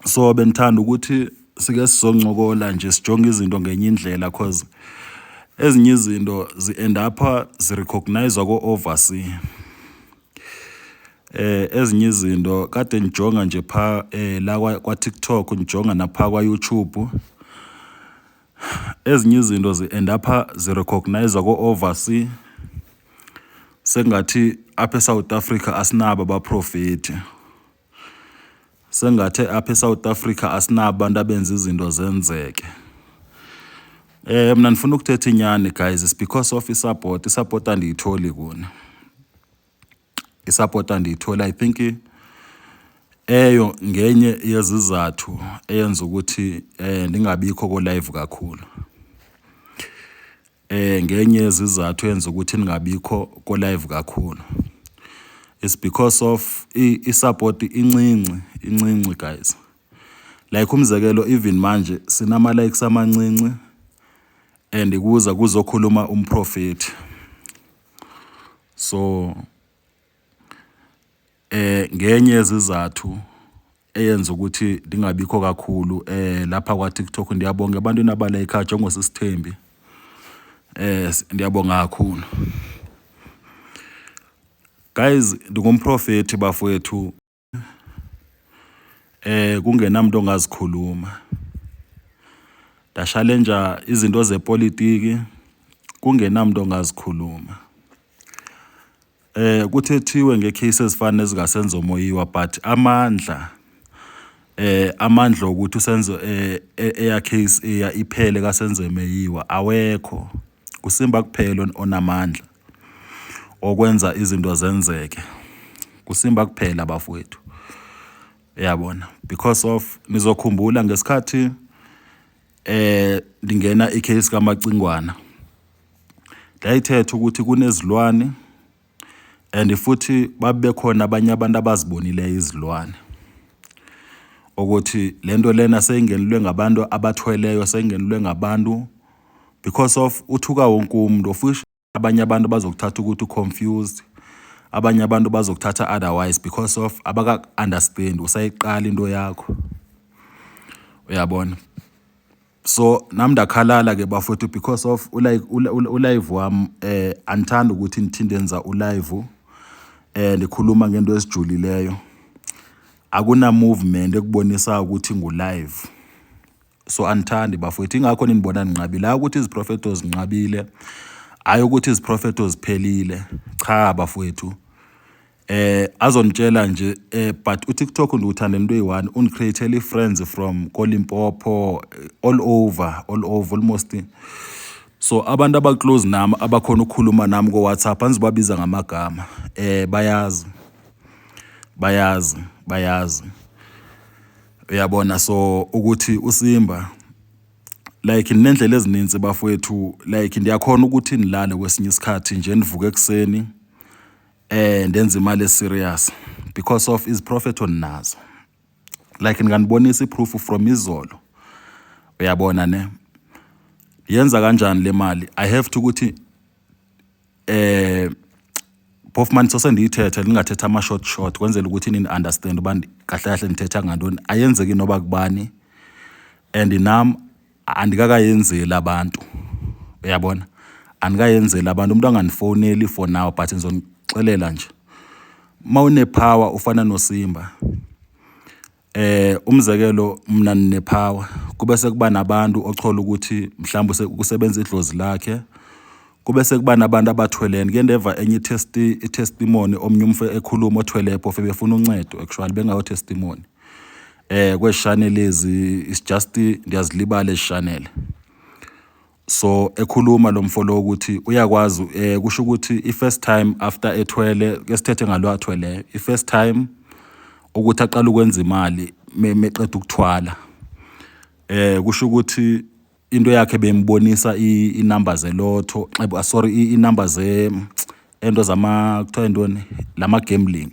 So bendithanda ukuthi sike sizoncokola nje, sijonge izinto ngenye indlela, cause ezinye izinto zi-end up zirecognizwa ko-oversea. Ezinye izinto kade ndijonga nje pha la kwa-TikTok, ndijonga napha kwa-YouTube, ezinye izinto zi-end up zirecognizwa ko-oversea, sengathi apha eSouth Africa asinabo abaprofethi, sengathi apha eSouth Africa asinabo abantu abenza izinto zenzeke. Mna ndifuna ukuthetha inyani, guys, it's because of isupport. Isupport andiyitholi kuni, isupport andiyitholi. I think eyo ngenye yezizathu eyenza ukuthi ndingabikho ko-live kakhulu. Ngenye yezizathu eyenza ukuthi ndingabikho ko-live kakhulu, it's because of i-support incinci, incinci, guys. Like umzekelo, even manje sinama likes amancinci and kuza kuzokhuluma umprofeti. So ngenye yezizathu eyenza ukuthi ndingabikho kakhulu lapha kwa TikTok. Ndiyabonga ebantwini abalayikhayo njengosisithembi, ndiyabonga kakhulu, guys. Ndingumprofeti, bafowethu, kungenamntu ongazikhuluma. Ndashalenja izinto zepolitiki kungenamntu ongazikhuluma. Kuthethiwe ngecase ezifana nezikaSenzo Meyiwa, but amandla ukuthi uSenzo eya case eya iphele kaSenzo Meyiwa awekho. Kusimba kuphela onamandla okwenza izinto zenzeke, kusimba kuphela, bafowethu, uyabona, because of nizokhumbula ngesikhathi ndingena icase kaMacingwana, ndayithetha ukuthi kunezilwane and futhi babe khona abanye abantu abazibonileyo izilwane, ukuthi lento lena seyingenelwe ngabantu abathweleyo, seyingenelwe ngabantu, because of uthuka wonke umuntu, of which abanye abantu bazokuthatha ukuthi u-confused, abanye abantu bazokuthatha otherwise, because of abaka-understand, usayiqala into yakho, uyabona. So nami ndakhalala ke, bafowethu, because of ulive wami, andithandi ukuthi ndithi ndenza ulive, ndikhuluma ngento ezijulileyo, akuna movement ekubonisa ukuthi ngu-live. So andithandi, bafowethu, ingakho ninibona ndinqabile. Hayi ukuthi iziprofeto zinqabile, hayi ukuthi iziprofeto ziphelile, cha, bafowethu. Azonitshela nje, but uTikTok ndiwuthanda into eyi-one, undicreatele i-friends from koLimpopo, all over, all over almost. So abantu abaclose nami, abakhona ukukhuluma nami ko-WhatsApp, angizubabiza ngamagama, bayazi, bayazi, bayazi, uyabona. So ukuthi uSimba, like, ninendlela ezininzi, bafowethu. Like ndiyakhona ukuthi nilale kwesinye isikhathi nje, nivuke ekuseni, ndenza imali eserious because of iziprofetho ninazo. Like nginganibonisa iproof from izolo, uyabona ne? Yenza kanjani le mali? I have to ukuthi phofu manje sose ndiyithethe, ndingathetha ama short short, kwenzela ukuthi nini understand uba kahle kahle ndithetha ngantoni. Ayenzeki noba kubani and nam andikakayenzeli abantu, uyabona, andikayenzeli abantu. Umuntu angandifowuneli for now, but ngizonixelela nje, uma unepower ufana noSimba, umzekelo, mina ninepower, kube sekuba nabantu ochola ukuthi mhlawumbe kusebenza idlozi lakhe, kube sekuba nabantu abathwelene. Ke ndeva enye i-testimony, omnye umfo ekhuluma othwele, phofu ebefuna uncedo, actually bengayo testimony kwezi channel ezi, it's just ndiyazilibala ezi channel. So ekhuluma lo mfo lo ukuthi uyakwazi, kusho ukuthi i-first time after ethwele, ke sithethe ngalo athweleyo, i-first time ukuthi aqale ukwenza imali meqeda ukuthwala, kusho ukuthi into yakhe bembonisa inamba zelotho, sorry, inamba ze ento zama, kuthiwa intoni, lama gambling.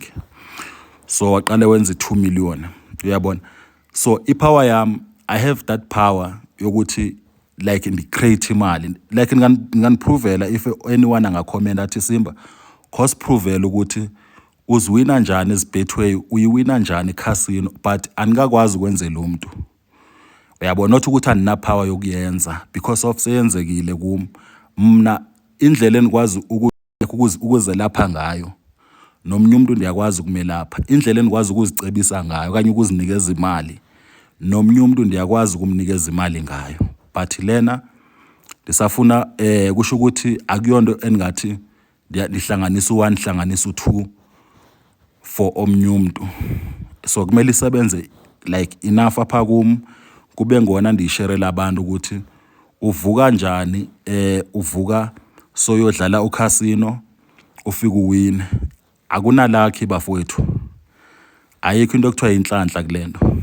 So waqale wenza i-2 million, uyabona. So ipower yami, I have that power yokuthi like ndi-create imali. Like nginganiprovela, if anyone angacomment athi, "Simba, cause provela ukuthi Uziwina njani ezi-Betway, uyiwina njani i-casino, but anikakwazi ukwenzela umntu. Uyabona, not ukuthi andina-power yokuyenza, because of seyenzekile kum. Mna indlela endikwazi ukuzelapha ngayo, nomnye umntu ndiyakwazi ukumelapha. Indlela endikwazi ukuzicebisa ngayo okanye ukuzinikeza imali, nomnye umntu ndiyakwazi ukumnikeza imali ngayo. But lena ndisafuna kusho ukuthi akuyonto endingathi ndihlanganisa u-one ndihlanganisa u-two for omnye umntu. So kumele isebenze like enough apha kum, kube ngona ndiyisherela abantu ukuthi uvuka njani, uvuka soyodlala ukhasino ufike uwine. Akunalakhi bafowethu, ayikho into ekuthiwa yintlantla kule nto.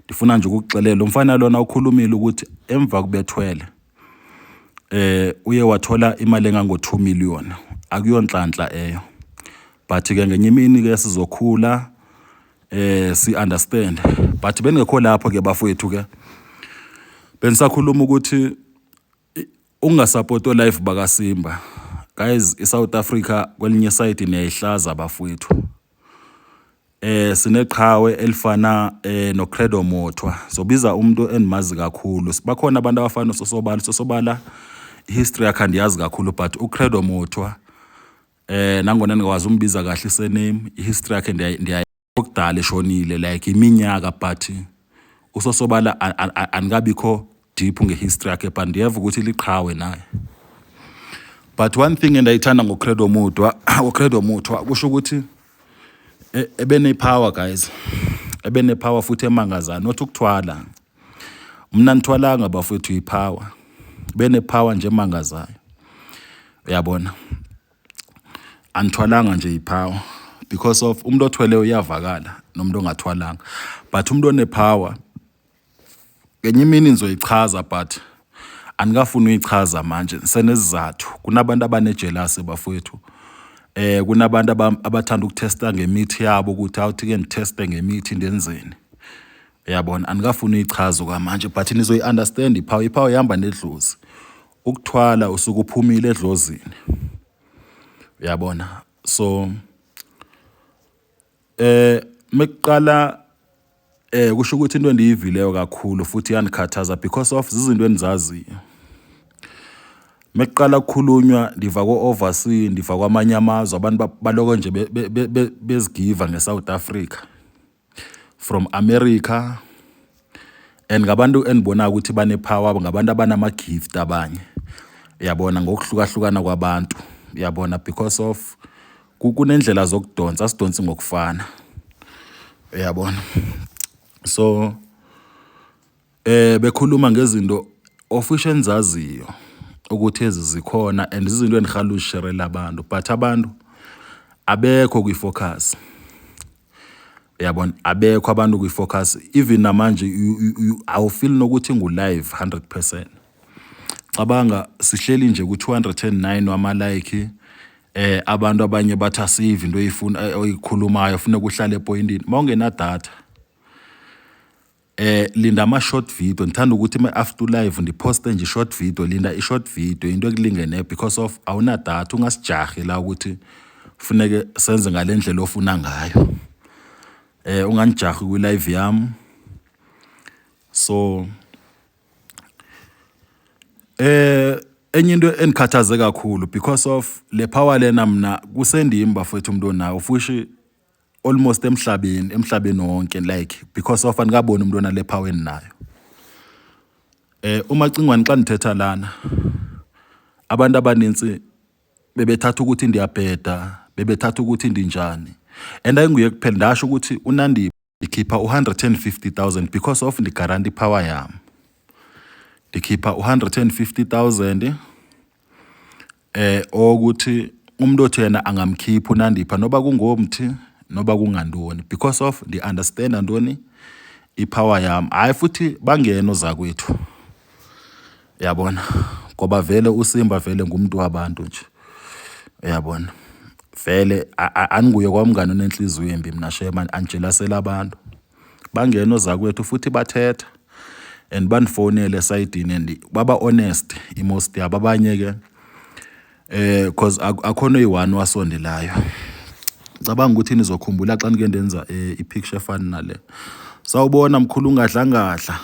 Ndifuna nje ukukuxelela, lo mfana lona ukhulumile ukuthi emva kubethwele uye wathola imali engango-2 million. Akuyontlantla eyo, but ke ngenye imini ke sizokhula si-understand. But bengekho lapho ke bafowethu ke, bendisakhuluma ukuthi ukungasapoti o-live bakaSimba. Guys, iSouth Africa kwelinye isayidi niyayihlaza bafowethu. Sineqhawe elifana noCredo Mutwa. Sobiza umuntu endimazi kakhulu. Bakhona abantu abafana noSosobala. Sosobala history yakhe andiyazi kakhulu, but uCredo Mutwa, nangona ndingakwazi umbiza kahle i-surname, i-history yakhe ndiya okudala eshonile, like iminyaka, but uSosobala andikabikho deep nge-history yakhe, but ndiyeva ukuthi liqhawe naye. But one thing endayithanda ngoCredo Mutwa, ngoCredo Mutwa, kusho ukuthi ebene-power guys, ebene-power futhi emangazayo, not ukuthwala. Mna ndithwalanga bafowethu, yi-power, bene-power nje emangazayo, uyabona. Andithwalanga nje, yi-power, because of umuntu othweleyo uyavakala nomuntu ongathwalanga, but umuntu one-power ngenye imini nizoyichaza, but andikafuni uyichaza manje, ndisenesizathu. Kunabantu abane-jealousy bafowethu, kunabantu abathanda ukuthesta ngemithi yabo, ukuthi awuthi ke nditheste ngemithi ndenzeni, uyabona. Andikafuni uyichaza okwamanje, but nizoyi-understand i-power. I-power ihamba nedlozi. Ukuthwala usuke uphumile edlozini, uyabona. So mekuqala kusho ukuthi into endiyivileyo kakhulu futhi iyandikhathaza, because of zizinto endizaziyo. Mekuqala kukhulunywa, ndiva ko-overseas, ndiva kwamanye amazwe, abantu baloko nje bezigiva ngeSouth Africa, from America, and ngabantu endibonayo ukuthi bane-power, ngabantu abanama-gift abanye, uyabona, ngokuhlukahlukana kwabantu, uyabona, because of kunendlela zokudonsa, asidonsi ngokufana, uyabona. So bekhuluma ngezinto of which endizaziyo ukuthi ezi zikhona, and izinto endirhalela uzisherela abantu, but abantu abekho kwi-focus, uyabona, abekho abantu kwi-focus. Even namanje awufeel nokuthi ngu-live 100%. Cabanga sihleli nje ku-209 wama-like, abantu abanye bathi asive into oyifuna oyikhulumayo, funeka uhlale epointini. Mawungena data, linda ama short video. Ngithanda ukuthi ma after live ndiposte nje short video. Linda i short video, into ekulingene, because of awuna data. Ungasijahi la ukuthi funeke senze ngalendlela ofuna ngayo. Unganijahi kwi live yami. So enye into endikhathaze kakhulu, because of le power lena, mna kusendim bafowethu umuntu onayo fushi almost emhlabeni wonke, like because of andikaboni umuntu onale power endinayo. Umacingwane, xa ndithetha lana, abantu abanintsi bebethatha ukuthi ndiyabheda, bebethatha ukuthi ndinjani, and ayinguye kuphela. Ndasho ukuthi uNandi ndikhipha u-150,000 because of ndi-guarantee power yami. Ndikhipha u-150,000 okuthi umuntu othi yena angamkhipha uNandipha, noba kungomthi noba kungantoni, because of ndi-understand ntoni, i-power yami. Hayi futhi bangena ozakwethu, uyabona, ngoba vele uSimba vele ngumuntu wabantu nje, uyabona. Vele anguye kwamngani onenhliziyo embi mina shema, andijelasela abantu. Bangena ozakwethu futhi bathetha and bandifonele esayidini and baba honest i-most yabo. Abanye ke cause akhona oyi-one wasondelayo. Ngicabanga ukuthi nizokhumbula xa ndike ndenza i-picture efana nale. Sawubona mkhulu ungadlangadla.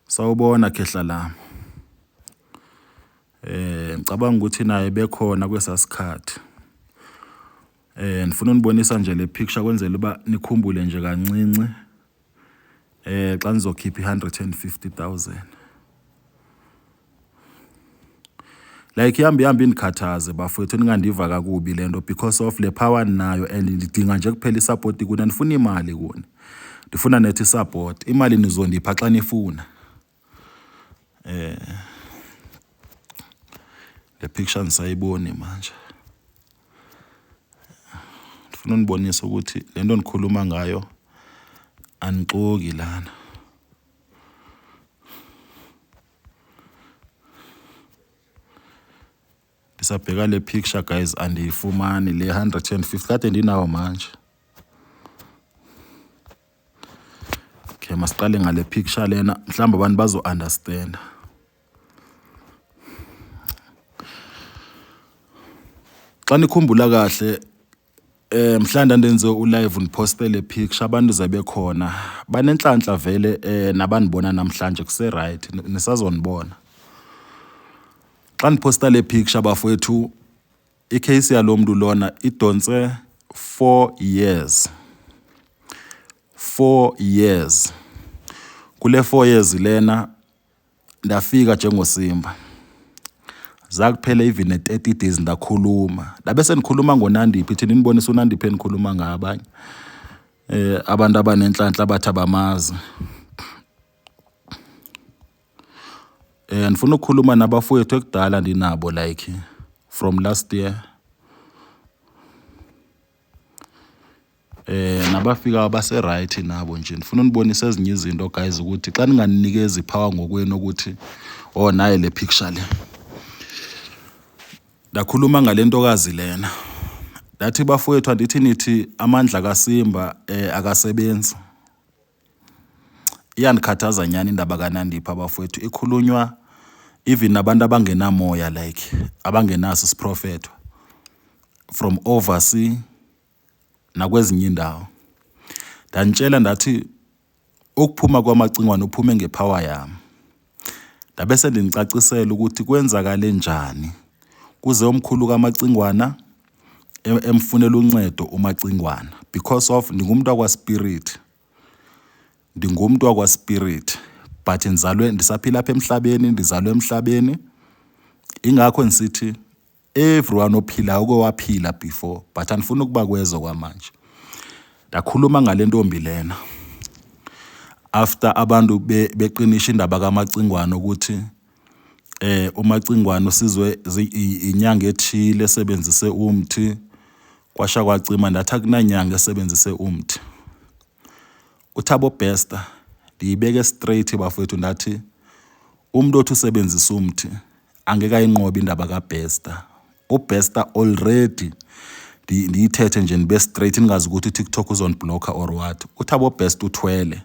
Sawubona khehla lami. Ngicabanga ukuthi naye bekhona kwesasikhathi. Ndifuna unibonisa nje le picture kwenzela uba nikhumbule nje kancinci xa nizokhipha i-150,000. Like ihambe ihambe indikhathaze bafowethu ningandiva kakubi le nto because of le power ndinayo and ndidinga nje kuphela isapoti kuni, andifuni imali kuni. Ndifuna nethi isapoti, imali nizondipha xa nifuna. Le picture andisayiboni manje. Ndifuna unibonisa ukuthi le nto ndikhuluma ngayo andixoki lana. Ndisabheka le picture guys andiyifumani le 150 kade ndinawo manje. Okay, masiqale ngale picture lena mhlawumbe abantu bazo-understanda. Xa nikhumbula kahle mhla ndandenze ulive ndiphoste le picture abantu zebekhona banenhlanhla vele nabandibona namhlanje kuse-right nisazonibona. Xa ndiphosta le picture bafowethu ikheyisi yalo mntu lona idontse 4 years. 4 years. Kule 4 years lena ndafika njengoSimba. Zakuphela even ne-30 days ndakhuluma. Ndabe sendikhuluma ngoNandiphi, ithi ndinibonise uNandiphi endikhuluma ngaye abanye. Abantu abanenhlanhla abathi abamazi. Ndifuna ukukhuluma nabafowethu ekudala ndinabo like from last year. Nabafika base-right nabo nje. Ndifuna unibonisa ezinye izinto guys ukuthi xa ninganinikezi ipower ngokwenu ukuthi oh naye le picture le. Ndakhuluma ngale ntokazi lena. Ndathi bafowethu andithi nithi amandla kaSimba akasebenzi. Iyandikhathaza nyhani indaba kaNandipha bafowethu, ikhulunywa even nabantu abangenamoya like abangenaso isiprofetho from oversea nakwezinye iindawo. Ndanitshela ndathi ukuphuma kwamacingwane uphume ngepower yami. Ndabe sendinicacisela ukuthi kwenzakale njani kuze umkhulu kaMacingwana emfunela uncedo uMacingwana because of ndingumntu wakwaspirit. Ndingumntu wakwaspirit but ndizalwe ndisaphila apha emhlabeni, ndizalwe emhlabeni. Ingakho ndisithi everyone ophilayo uke waphila before but andifuni ukuba kwezo kwamanje. Ndakhuluma ngale ntombi lena after abantu beqinisha indaba kaMacingwane ukuthi uMacingwane usizwe inyanga ethile esebenzise umthi kwasha kwacima. Ndathi akunanyanga esebenzise umthi. UThabo Bester ndiyibeke straight bafowethu, ndathi umuntu othi usebenzisa umthi angeke ayinqobe indaba kaBester. UBester already ndiyithethe nje ndibe straight ningazi ukuthi uTikTok uzondiblocka or what. UThabo Bester uthwele.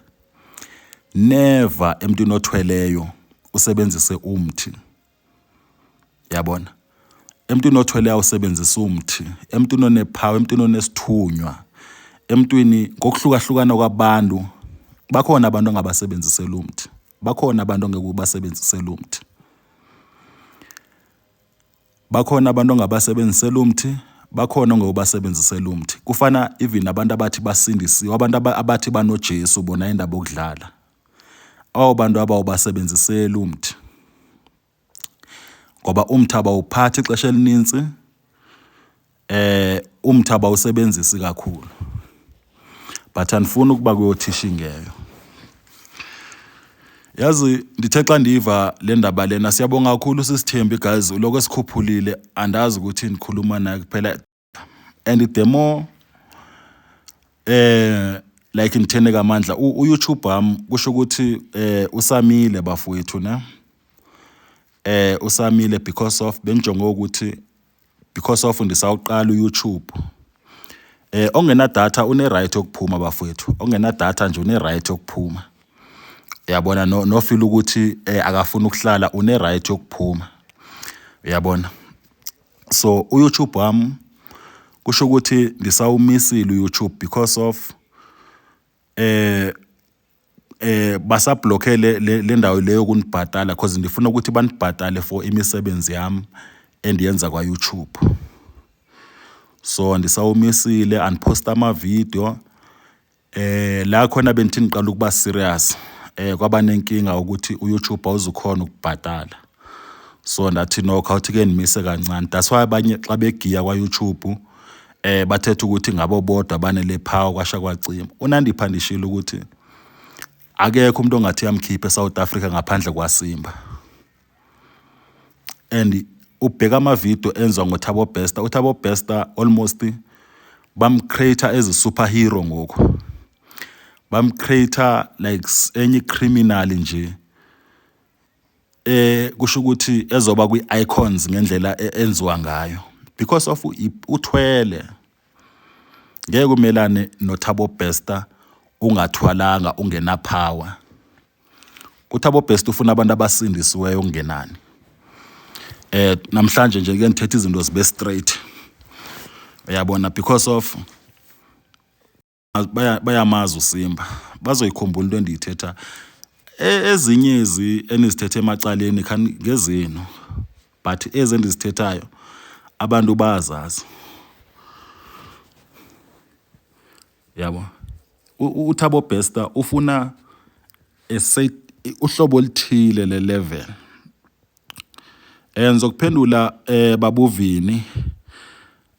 Never emntwini othweleyo usebenzise umthi. Yabona? Emntwini othweleyo awusebenzisa umthi, emntwini onepower, emntwini onesithunywa, emntwini ngokuhlukahlukana kwabantu bakhona abantu ongabasebenzisela umthi, bakhona abantu ongeke ubasebenzisele umthi. Bakhona abantu ongabasebenzisela umthi, bakhona ongeke ubasebenzisele umthi. Kufana even nabantu abathi basindisiwe, abantu abathi banoJesu bona indaba yokudlala. Abo bantu abawubasebenziseli umthi. Ngoba umthi abawuphathi ixesha elinintsi, umthi abawusebenzisi kakhulu. But andifuni ukuba kuyothisha ingeyo. Yazi ndithe xa ndiva le ndaba lena, siyabonga kakhulu sisithembi guys, uloko esikhuphulile andazi ukuthi ndikhuluma naye kuphela. And the more like ngithene kamandla uYouTube wami kusho ukuthi usamile bafowethu ne. Usamile because of bengijonge ukuthi because of ndisawuqala uYouTube. Ongena data une right yokuphuma bafowethu, ongena data nje une right yokuphuma. Uyabona no feel ukuthi akafuni ukuhlala une right yokuphuma. Uyabona? So uYouTube wami Kusho ukuthi ndisawumisile uYouTube because of basabhlokhe le ndawo leyo kunibhatala because ndifuna ukuthi banibhatale for imisebenzi yam endiyenza kwaYouTube. So ndisawumisile andiphosta amavidiyo. La khona bendithi ndiqala ukuba serious kwaba nenkinga ukuthi uYouTube awuzukhona ukubhatala. So ndathi no khawuthi ke ndimise kancane. That's why abanye xa begiya kwaYouTube bathetha ukuthi ngabo bodwa banele power kwasha kwacima. UNandipha ndishilo ukuthi akekho umuntu ongathi uyamkhipha eSouth Africa ngaphandle kwaSimba. And ubheka amavidiyo enziwa ngoThabo Bester, uThabo Bester almost bamcreate as a superhero ngoku. Bamcreate like enye criminal nje. Kusho ukuthi ezoba kwi-icons ngendlela enziwa ngayo because of uthwele. Ngeke umelane noThabo Bester ungathwalanga ungena power. UThabo Bester ufuna abantu abasindisiweyo okungenani. Namhlanje nje ke ndithetha izinto zibe straight. Uyabona because of bayamazi uSimba bazoyikhumbula into endiyithetha. Ezinye ezi enizithethe emacaleni khani ngezenu but ezi endizithethayo abantu bayazazi. Yabo uThabo Bester ufuna uhlobo oluthile le level. Ngizokuphendula babuvini.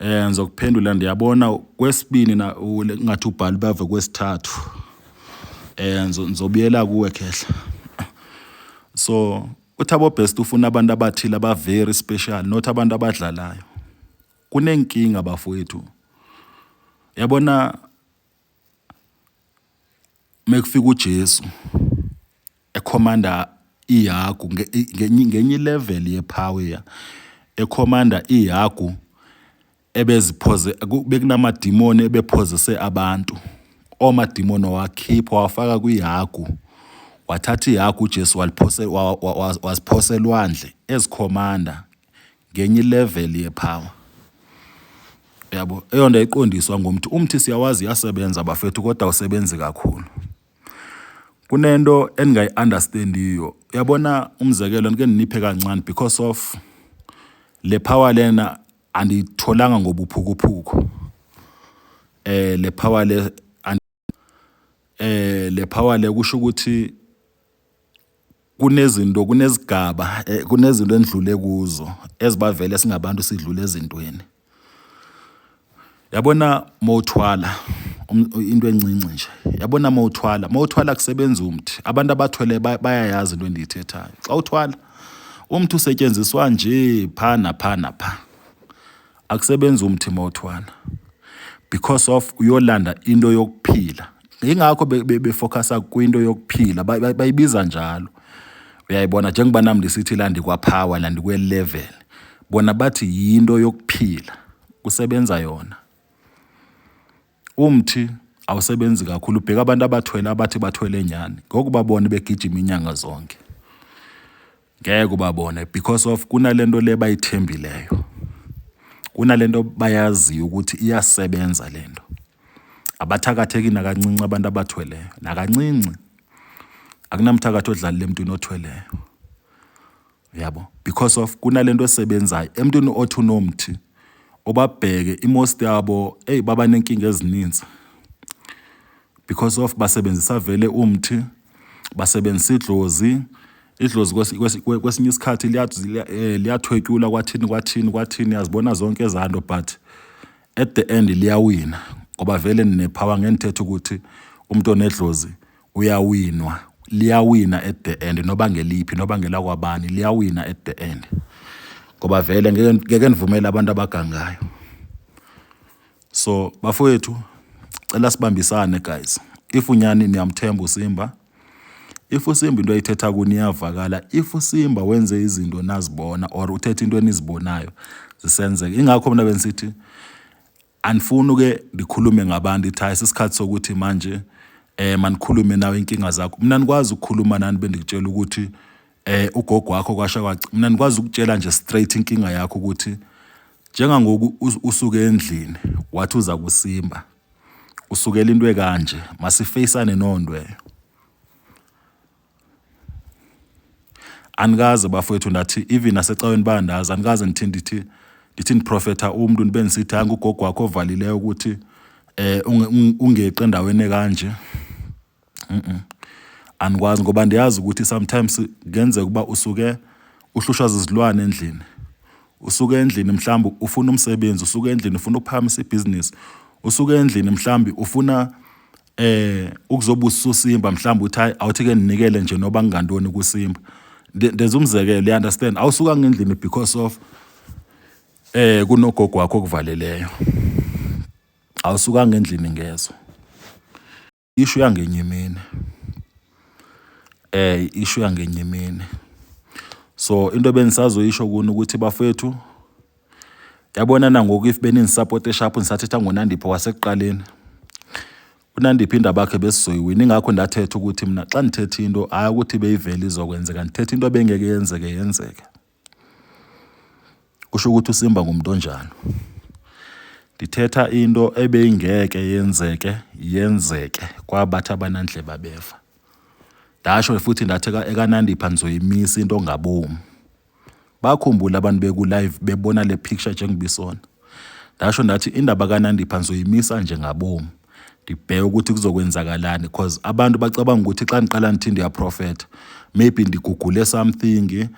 Ngizokuphendula ndiyabona kwesibini na ngathi ubhala bave kwesithathu. Ngizobuyela kuwe khehla. So uThabo Bester ufuna abantu abathile aba very special not abantu abadlalayo. Kunenkinga bafowethu. Yabona mekufika uJesu ekhomanda ihagu ngenye level yepower ekhomanda ihagu ebeziphoze bekunamadimoni ebephozise abantu omadimoni wakhipha wafaka kwihagu wathatha ihagu uJesu waliphose waziphosa elwandle ezikhomanda ngenye level yepower. Yabo eyonto ayiqondiswa ngumthi. Umthi siyawazi uyasebenza bafethu kodwa awusebenzi kakhulu. Kunento endingayi-understandiyo. Uyabona umzekelo ndike ndiniphe kancane because of le power lena andiyitholanga ngobuphukuphuku. Le power le le power le kusho ukuthi kunezinto kunezigaba kunezinto endlule kuzo ezibavele singabantu sidlule ezintweni. Yabona mawuthwala into encinci nje. Yabona mawuthwala, mawuthwala kusebenza umthi. Abantu abathwele bayayazi into endiyithethayo. Xa uthwala umthi usetyenziswa nje pha napha napha. Akusebenzi umthi mawuthwala because of uyolanda into yokuphila. Yingakho befocusa kwinto yokuphila bayibiza njalo. Uyayibona njengoba nami ndisithi la ndikwa-power la ndikwe-level. Bona bathi yinto yokuphila kusebenza yona. Umthi awusebenzi kakhulu ubheka abantu abathwele abathi bathwele nyani ngoku babone begijima inyanga zonke. Ngeke ubabone because of kunalento le bayithembileyo. Kunalento bayaziyo ukuthi iyasebenza lento. Abathakatheki nakancinci abantu abathweleyo, nakancinci. Akunamthakathi odlalile emntwini othweleyo. Yabo because of kunalento esebenzayo emntwini othi unomthi obabheke imost yabo eyi baba nenkinga ezininzi because of basebenzisa vele umthi basebenzisa idlozi. Idlozi kwesinye isikhathi liyathwetyulwa kwathini kwathini kwathini yazibona zonke ezanto but at the end liyawina ngoba vele ninepower ngenithetha ukuthi umuntu onedlozi uyawinwa liyawina at the end noba ngeliphi noba ngelakwabani liyawina at the end ngoba vele ngeke nivumele abantu abagangayo. So bafowethu cela sibambisane guys. If unyani niyamthemba uSimba, if uSimba into ayithetha kuni iyavakala, if uSimba wenze izinto nazibona or uthetha into enizibonayo zisenzeka. Ingakho mina bengisithi andifuni ke ndikhulume ngabantu ithi hayi sisikhathi sokuthi manje manikhulume nawe inkinga zakho. Mina nikwazi ukukhuluma nani bendikutshela ukuthi ugogo wakho kwasha kwaci. Mina nikwazi ukutshela nje straight inkinga yakho ukuthi Njengangoku usuke endlini wathi uza kusimba, usukela into ekanje, masifeyisane noondweyo. Andikaze bafowethu ndathi even nasecaweni bayandazi, andikaze ndithi ndithi ndithi ndiprofetha umntu ndibe ndisithi hayi ngugogo wakho ovalileyo ukuthi um ungeqi endaweni ekanje. Andikwazi ngoba ndiyazi ukuthi sometimes kungenzeka uba usuke uhlushwa zizilwane endlini. Usuke endlini mhlawumbi ufuna umsebenzi, usuke endlini ufuna ukuphakamisa ibhizinisi, usuke endlini mhlawumbi ufuna ukuzobusa uSimba mhlawumbi uthi hayi awuthi ke ndinikele nje noba kungantoni kuSimba. Ndenza umzekelo, you understand? Awusukanga endlini because of kunogogo wakho okuvaleleyo. Awusukanga endlini ngezo. Ishu yangenye imini. Ishu yangenye imini. So into ebendisazoyisho kuni ukuthi bafethu yabona nangoku if benindisapote sharp ndisathetha ngoNandipha wasekuqaleni. UNandipha indaba yakhe besizoyiwina ingakho ndathetha ukuthi mna xa ndithetha into hayi ukuthi beyivele izokwenzeka ndithetha into ebengeke yenzeke yenzeke. Kusho ukuthi uSimba ngumuntu onjani. Ndithetha into ebeyingeke yenzeke yenzeke kwabathi abanandlebe abeva. Ndasho futhi ndathi ekaNandipha ndizoyimisa into ngabomu. Bakhumbula abantu beku-live bebona le picture njengoba isona. Ndasho ndathi indaba kaNandipha ndizoyimisa nje ngabomu. Ndibheke ukuthi kuzokwenzakalani because abantu bacabanga ukuthi xa ndiqala ndithi ndiyaprofetha maybe ndigugule something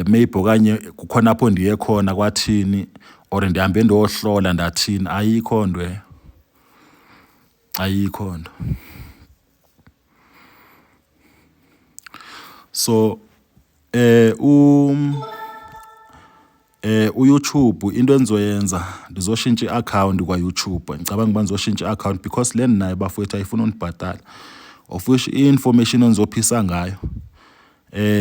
maybe okanye kukhona apho ndiye khona kwathini or ndihambe ndohlola ndathini. Ayikho nto, ayikho nto. So uYouTube into endizoyenza ndizoshintsha i-akhawunti kwaYouTube. Ngicabanga uba ndizoshintsha i-akhawunti because le ndinayo bafowethu ayifuni undibhatala. Of which i-information endizophisa ngayo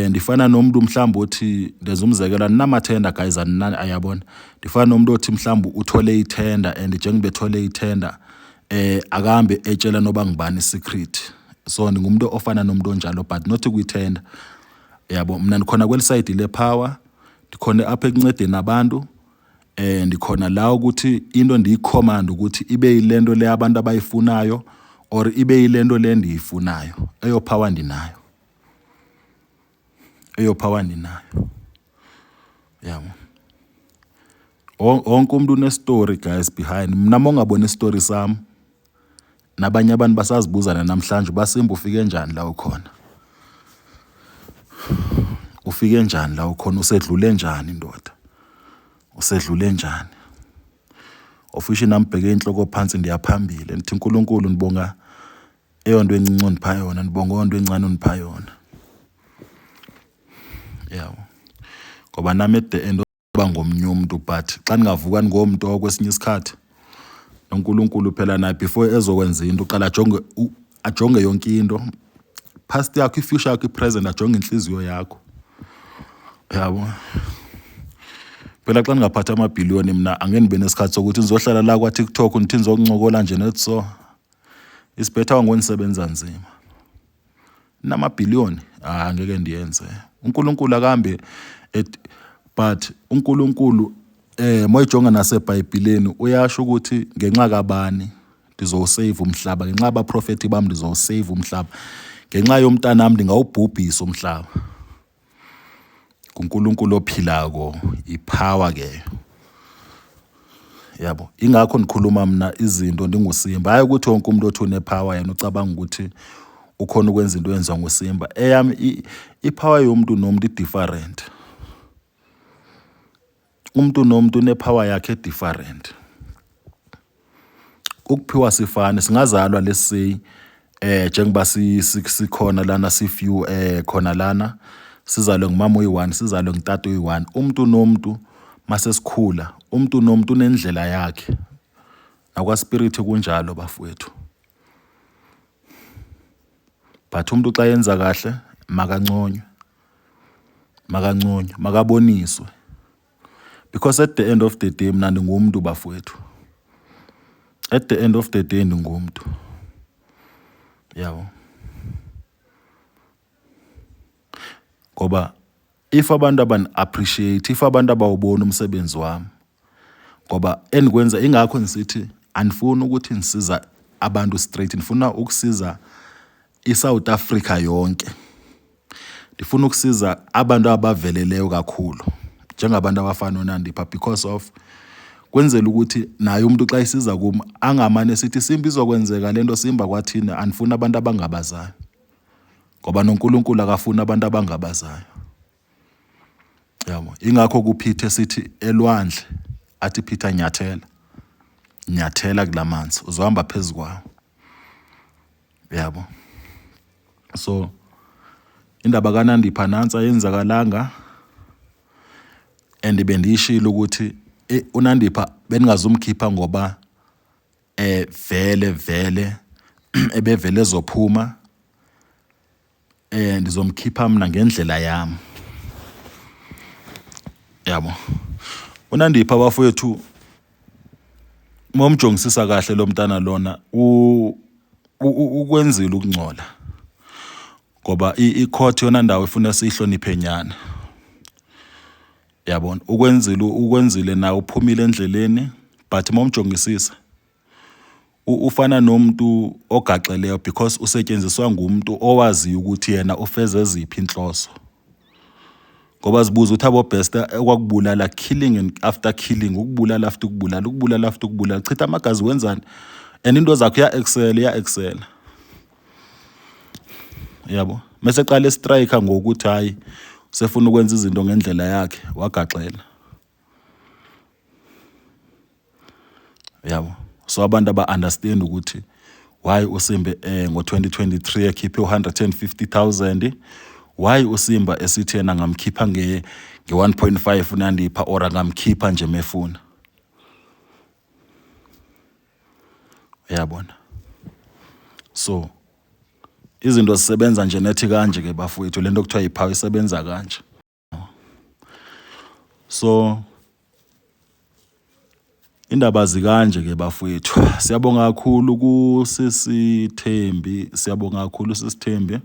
ndifana nomntu mhlawumbi othi ndenza umzekelo andinamathenda guys ayabona. Ndifana nomntu othi mhlawumbi uthole ithenda and njengoba ethole ithenda akahambe etshela noba ngubani i-secret. So ndingumntu ofana nomntu onjalo but not kwithenda. Yabo, mna ndikhona kweli sayidi le-power, ndikhona apha ekuncedeni abantu, ndikhona la ukuthi into ndiyikhomande ukuthi ibe yile nto le abantu abayifunayo or ibe yile nto le ndiyifunayo. Eyo power ndinayo, eyo power ndinayo. Yabo. Wonke umuntu une-story guys behind. Mna uma ungaboni isitori sami nabanye abantu basazibuza namhlanje uba Simba ufike njani la ukhona. Ufike njani la ukhona, usedlule njani ndoda, usedlule njani. Of which nami ngibheke inhloko phansi ndiyaphambili ndithi uNkulunkulu ndibonga eyonto encinci ondipha yona, ndibonga eyonto encane ondipha yona. Yabo, ngoba nami at the end uba ngomnye umntu but xa ndingavuka ndingomntu kwesinye isikhathi noNkulunkulu phela naye before ezokwenza into uqala ajonge ajonge yonke into, past yakho, i-future yakho, i-present, ajonge intliziyo yakho. Yabo, phela xa ndingaphatha amabhiliyoni mna angeke ndibe nesikhathi sokuthi ndizohlala la kwaTikTok ndithi ndizokuncokola nje nethi so. It's better ngondisebenza nzima. Namabhiliyoni ah angeke ndiyenze. uNkulunkulu akahambe but uNkulunkulu moyijonga naseBhayibhileni uyasho ukuthi ngenxa kabani ndizowusave umhlaba, ngenxa yabaprofethi bam ndizowusave umhlaba, ngenxa yomntanam ndingawubhubhisa umhlaba. NguNkulunkulu ophilako, i-power ke. Yabo, ingakho ndikhuluma mna izinto ndinguSimba. Hayi ukuthi wonke umuntu othi une-power yena ucabanga ukuthi ukhona ukwenza into eyenziwa nguSimba. Eyami i-power yomuntu nomuntu i-different. Umuntu nomuntu une-power yakhe e-different. Ukuphiwa sifane singazalwa let's say njengoba sikhona lana si-few khona lana sizalwe ngumama oyi-one, sizalwe ngutata oyi-one. Umuntu nomuntu mase sikhula, umuntu nomuntu unendlela yakhe. Nakwa-spirit kunjalo bafowethu. But umuntu xa yenza kahle makanconywe, makanconywe, makaboniswe. Because at the end of the day mna ndingumntu bafowethu. At the end of the day ndingumntu. Yabo. Ngoba if abantu abani-appreciate, if abantu abawuboni umsebenzi wami, Ngoba endikwenza ingakho ndisithi andifuni ukuthi ndisiza abantu straight, ndifuna ukusiza iSouth Africa yonke. Ndifuna ukusiza abantu abaveleleyo kakhulu njengabantu abafana noNandipha because of kwenzela ukuthi naye umuntu xa esiza kum angamane esithi Simba izokwenzeka le nto, Simba kwathini. Andifuni abantu abangabazayo ngoba noNkulunkulu akafuni abantu abangabazayo. Yabo, ingakho kuPeter esithi elwandle athi Peter nyathela, nyathela kulamanzi uzohamba phezu kwawo. Yabo. So indaba kaNandipha nansi ayenzakalanga and bendiyishilo ukuthi eh, uNandipha beningazumkhipha ngoba eh vele vele ebevele ezophuma eh ndizomkhipha mina ngendlela yami yabo. UNandipha bafowethu momjongisisa kahle lo mntana lona ukwenzile ukungcola ngoba i-court yona ndawo ifuna siyihloniphe nyana yabona. Ukwenzile ukwenzile nawe uphumile endleleni but momjongisisa ufana nomuntu ogaxeleyo because usetshenziswa ngumuntu owaziyo ukuthi yena ufeze ziphi inhloso. Ngoba zibuza ukuthi abo Bester okwakubulala killing and after killing, ukubulala after ukubulala, ukubulala after ukubulala, chitha amagazi wenzani? And into zakhe uya-excel, uya-excel. Yabo. Mese qala striker ngokuthi hayi usefuna ukwenza izinto ngendlela yakhe, wagaxela. Yabo. So abantu aba understand ukuthi why uSimba ngo-2023 ekhiphe u-150,000, why uSimba esithi yena ngamkhipha nge-1.5 uNandipha or angamkhipha nje mefuna. Uyabona? So izinto zisebenza nje nethi kanje ke bafowethu, lento kuthiwa yiphawu isebenza kanje. So indaba zikanje ke bafowethu. Siyabonga kakhulu kusisi Thembi, siyabonga kakhulu sisi Thembi.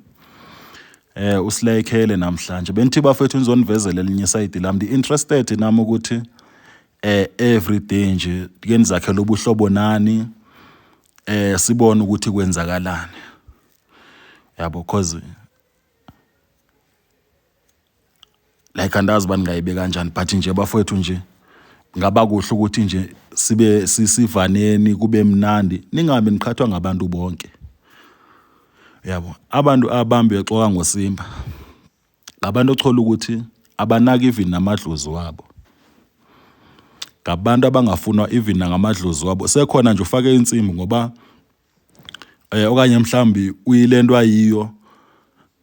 Usilayikhele namhlanje. Benithi bafowethu ngizonivezela elinye isayidi lami. Ndi interested nami ukuthi every day nje ke nizakhele ubuhlobo nani sibone ukuthi kwenzakalani. Yabo, cause like andazi uba ndingayibeka kanjani but nje bafowethu nje ngaba kuhle ukuthi nje sibe sivaneni kube mnandi, ningabe niqhathwa ngabantu bonke. Yabo, abantu abambi bexoka ngoSimba ngabantu othola ukuthi abanaki even namadlozi wabo, ngabantu abangafunwa even nangamadlozi wabo. Sekhona nje ufake insimbi ngoba okanye mhlambi uyilento ayiyo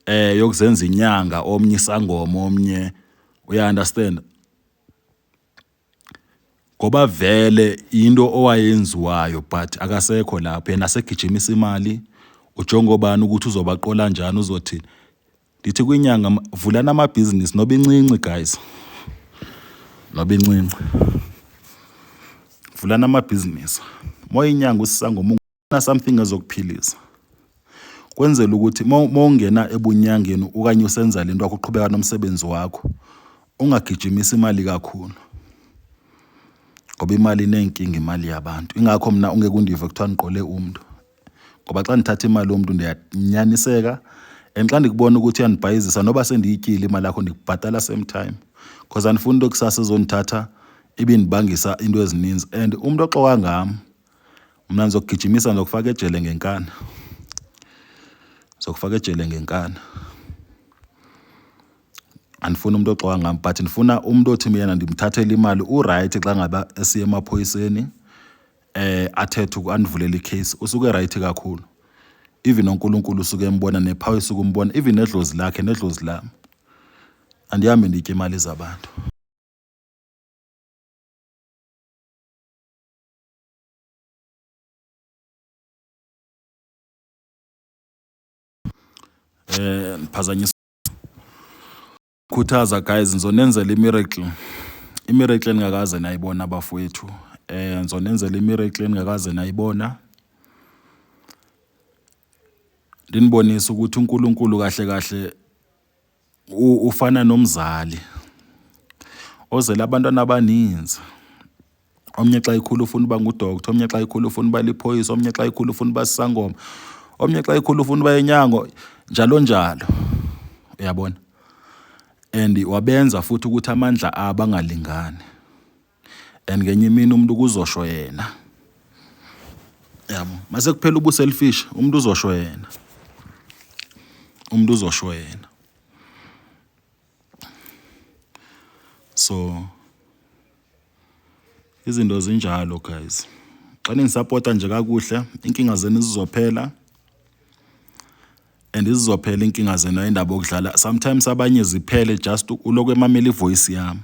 yokuzenza inyanga omnye isangoma omnye, uya understand, ngoba vele into owayenziwayo but akasekho lapho yena segijimisa imali ujonga obani ukuthi uzobaqola njani uzothini. Ndithi kwinyanga vulani amabhizinisi noba incinci guys, noba incinci, vulani amabhizinisi. Moyinyanga usisangoma una something ezokuphilisa, kwenzela ukuthi mawungena ebunyangeni okanye usenza lento yakho uqhubeka nomsebenzi wakho ungagijimisi imali kakhulu, ngoba imali inenkinga, imali yabantu. Ingakho mina ungeke undive kuthiwa ndiqole umuntu, ngoba xa ndithatha imali yomntu ndiyanyaniseka and xa ndikubona ukuthi uyandibhayizisa noba sendiyityile imali yakho ndikubhatala same time, because andifuni into kusasa ezondithatha ibindibangisa into ezininzi. And umuntu oxoka ngam mna ndizokugijimisa, ndizokufaka ejele ngenkani, ndizokufaka ejele ngenkani. Andifuni umuntu oxoka ngam but ndifuna umuntu othi yena ndimthathele imali urayithi xa ngaba esiya emaphoyiseni athethe andivulele icase, usuke right kakhulu. Even noNkulunkulu usuke embona, nephawu isuke umbona, even nedlozi lakhe nedlozi lami. Andihambi nditye imali zabantu. Ndiphazanyiswa khuthaza guys, ngizonenzela imiracle, imiracle eningakaze nayibona bafowethu. Ngizonenzela imiracle eningakaze nayibona, ndinibonise ukuthi uNkulunkulu kahle kahle ufana nomzali ozele abantwana abaninzi. Omnye xa ekhula ufuna uba ngudoctor, omnye xa ekhula ufuna uba liphoyisa, omnye xa ekhula ufuna uba sisangoma, omnye xa ekhula ufuna uba inyango, njalo njalo. Uyabona? And wabenza futhi ukuthi amandla abo angalingani. And ngenye imini umuntu kuzosho yena. Yabo, mase kuphela ubuselfish, umuntu uzosho yena. Umuntu uzosho yena. So izinto zinjalo guys. Xa ningisapota nje kakuhle, inkinga zenu zizophela. And zizophela inkinga zenu indaba yokudlala. Sometimes abanye ziphele just ulokhu emamela ivoice yami.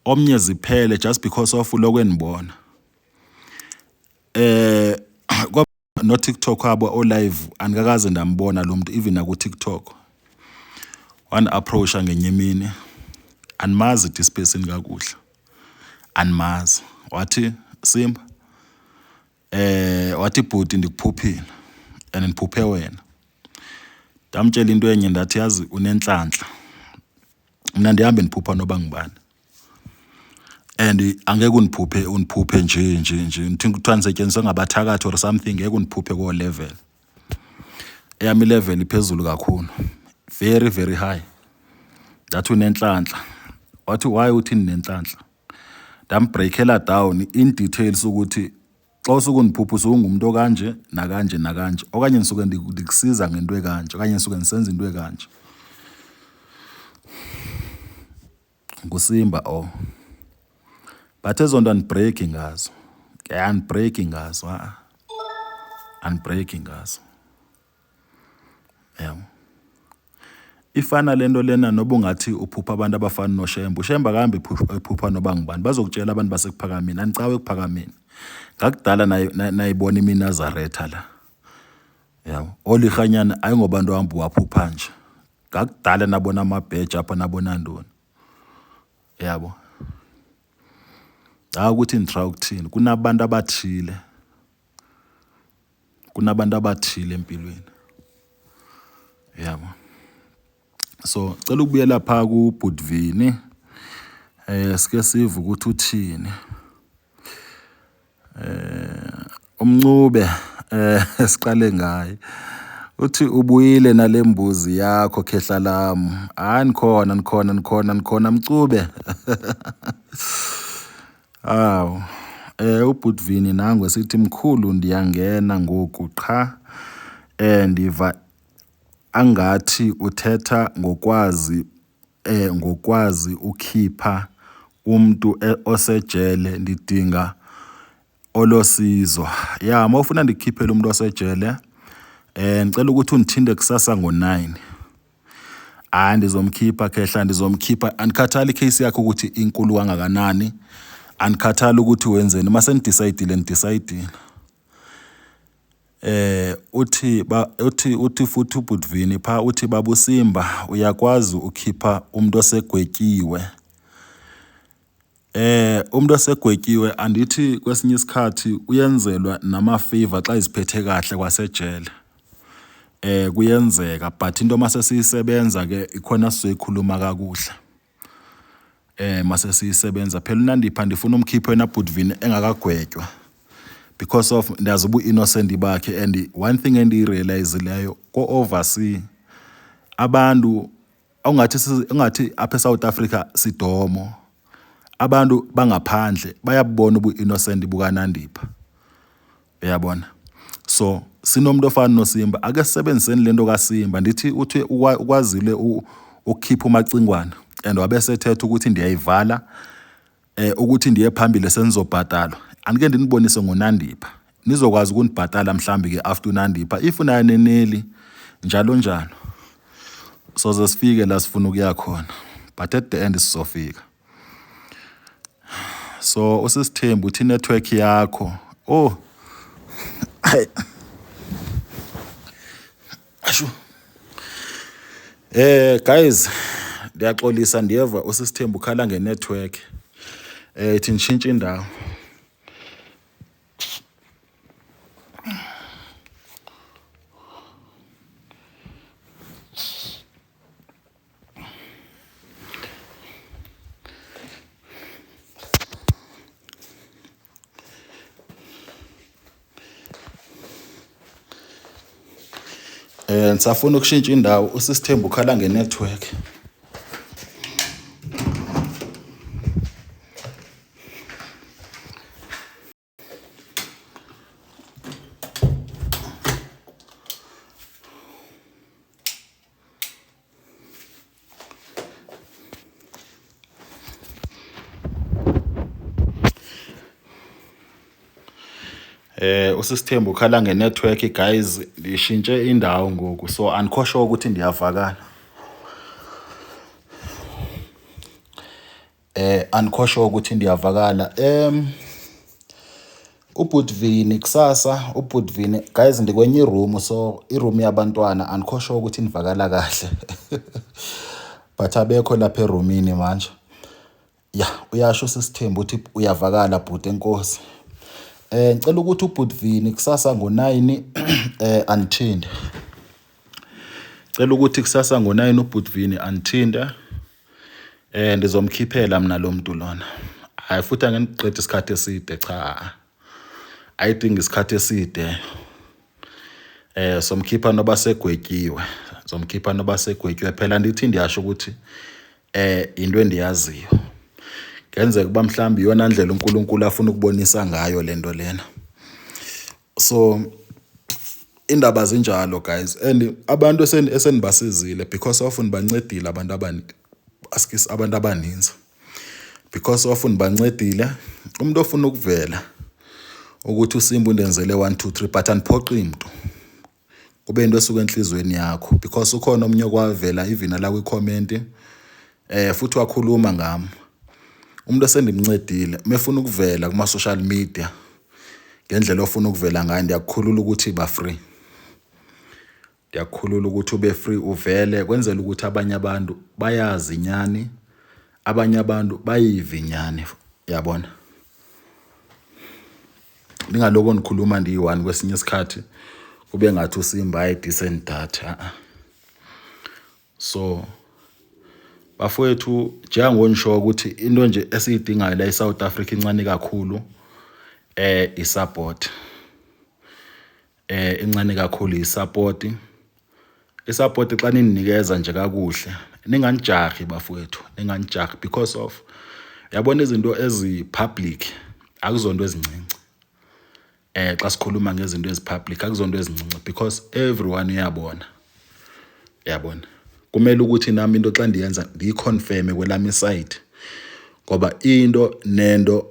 Omnye ziphele just because of ulokhu enibona. Eh no TikTok abo o live andikakaze ndambona lo muntu even naku TikTok. One approach ngenye imini andimazi this person kakuhle. Andimazi. Wathi Simba wathi bhuti ndikuphuphile and ndiphuphe wena. Ndamtshela into enye ndathi yazi unenhlanhla. Mna ndihambe ndiphupha noba ngubani. And angeke undiphuphe undiphuphe nje nje nje ndithi kuthiwa ndisetyenziswe ngabathakathi or something ngeke undiphuphe koo level. Eyam ilevel iphezulu kakhulu, very very high. Ndathi unenhlanhla. Wathi why uthi ndinenhlanhla? Ndambreakela down in details ukuthi xa usuke undiphupha usuke ungumuntu okanje nakanje nakanje okanye ndisuke ndikusiza ngento ekanje okanye ndisuke ndisenza into ekanje. NguSimba o. But ezo nto andibhreyikhi ngazo. Ke andibhreyikhi ngazo a-a. Andibhreyikhi ngazo. Yabo. Ifana le nto lena noba ungathi uphupha abantu abafana noShembe. UShembe akahambi ephupha noba ngubani. Bazokutshela abantu baseKuphakameni, anicawe eKuphakameni. Ngakudala nayibona imiNazaretha la. Yabo. Olirhanyana ayingobantu ohamba uwaphupha nje. Ngakudala nabona amabheji apha nabona ntoni. Yabo. Hayi ukuthi ndithra ukuthini, kunabantu abathile. Kunabantu abathile empilweni. Yabo. So cela ukubuyela pha kuBhuti sike sive ukuthi uthini. UMncube siqale ngaye. Uthi ubuyile nale mbuzi yakho khehla lami. Hayi nikhona nikhona nikhona nikhona Mncube. Hawu. UBhuti Vini nangu esithi mkhulu ndiyangena ngoku qha ndiva angathi uthetha ngokwazi ngokwazi ukhipha umntu osejele ndidinga olosizo. Ya, uma ufuna ndikukhiphele umuntu osejele ngicela ukuthi undithinte kusasa ngo-9. Hayi ndizomkhipha khehla ndizomkhipha andikhathali icase yakho ukuthi inkulu kangakanani andikhathali ukuthi wenzeni uma senidecide nidecide. Uthi ba uthi uthi futhi uBhuti pha uthi babuSimba uyakwazi ukhipha umuntu osegwetyiwe. Umuntu osegwetyiwe andithi kwesinye isikhathi uyenzelwa nama-favour xa eziphethe kahle kwasejele. Kuyenzeka but into mase siyisebenza ke ikhona sizoyikhuluma kakuhle. Mase siyisebenza phela uNandipha ndifuna umkhiphe wena Bhuti Vini engakagwetywa because of ndiyazi ubu-innocent bakhe and one thing endiyirealizileyo ko-oversea abantu ongathi ungathi apha eSouth Africa sidomo abantu bangaphandle bayabubona ubu-innocent bukaNandipha. Uyabona? So sinomuntu ofana noSimba ake sisebenziseni lento kaSimba ndithi uthi ukwazile ukukhipha umacingwana and wabe sethetha ukuthi ndiyayivala ukuthi ndiye phambili senizobhatalwa. Andike ndinibonise ngoNandipha. Nizokwazi ukunibhatala mhlambi ke after uNandipha if unayo neneli njalo njalo. Soze sifike la sifuna ukuya khona but at the end sizofika. So usisithembu uthi network yakho. Oh. Hayi. Ashu. Guys, ndiyaxolisa ndiyeva usisithembu ukhala ngenetwork. Ithi nditshintshe indawo. Ndisafuna ukushintsha indawo, uSisithembu ukhala ngenetwork. Usisithembu ukhala ngenetwork guys, ndishintshe indawo ngoku so andikho sure ukuthi ndiyavakala. Andikho sure ukuthi ndiyavakala. UBhuti kusasa, uBhuti guys ndikwenye iroom so iroom yabantwana andikho sure ukuthi ndivakala kahle. But abekho lapha erumini manje. Ya, uyasho sisithembu uthi uyavakala bhuti enkosi. Ngicela ukuthi uBhuti Vini kusasa ngo-9 anithinte. Cela ukuthi kusasa ngo-9 uBhuti Vini anithinte. Ndizomkhiphela mina lo muntu lona. Hayi futhi angeniqede isikhathi eside cha. Ayidingi isikhathi eside. Somkhipha noba segwetyiwe. Somkhipha noba segwetyiwe phela ndithi ndiyasho ukuthi into endiyaziyo. Ngenzeka uba mhlawumbi iyona ndlela uNkulunkulu afuna ukubonisa ngayo le nto lena. So indaba zinjalo guys and abantu esenibasizile because of nibancedile abantu abani askis abantu abaninzi because of nibancedile umuntu ofuna ukuvela ukuthi uSimba undenzele 1 2 3 but andiphoqi mntu kube into esuka enhlizweni yakho because ukhona omnye okwavela even la kwi-comment futhi wakhuluma ngami umuntu esendimncedile mefuna ukuvela kuma social media ngendlela ofuna ukuvela ngayo ndiyakukhulula ukuthi ba free ndiyakukhulula ukuthi ube free uvele kwenzela ukuthi abanye abantu bayazi inyani abanye abantu bayive inyani yabona ningaloko nikhuluma ndiyi-one kwesinye isikhathi kube ngathi uSimba hayi this and that a so bafowethu njengonisho ukuthi into nje esiyidingayo la eSouth Africa incane kakhulu isupport incane kakhulu isupport isupport xa ninikeza nje kakuhle ninganijahi bafowethu ninganijahi because of yabona izinto ezi public akuzonto ezincinci xa sikhuluma ngezinto ezipublic akuzonto ezincinci because everyone uyabona yabona kumele ukuthi nami into xa ndiyenza ndiyiconfirme kwelami iside ngoba into nento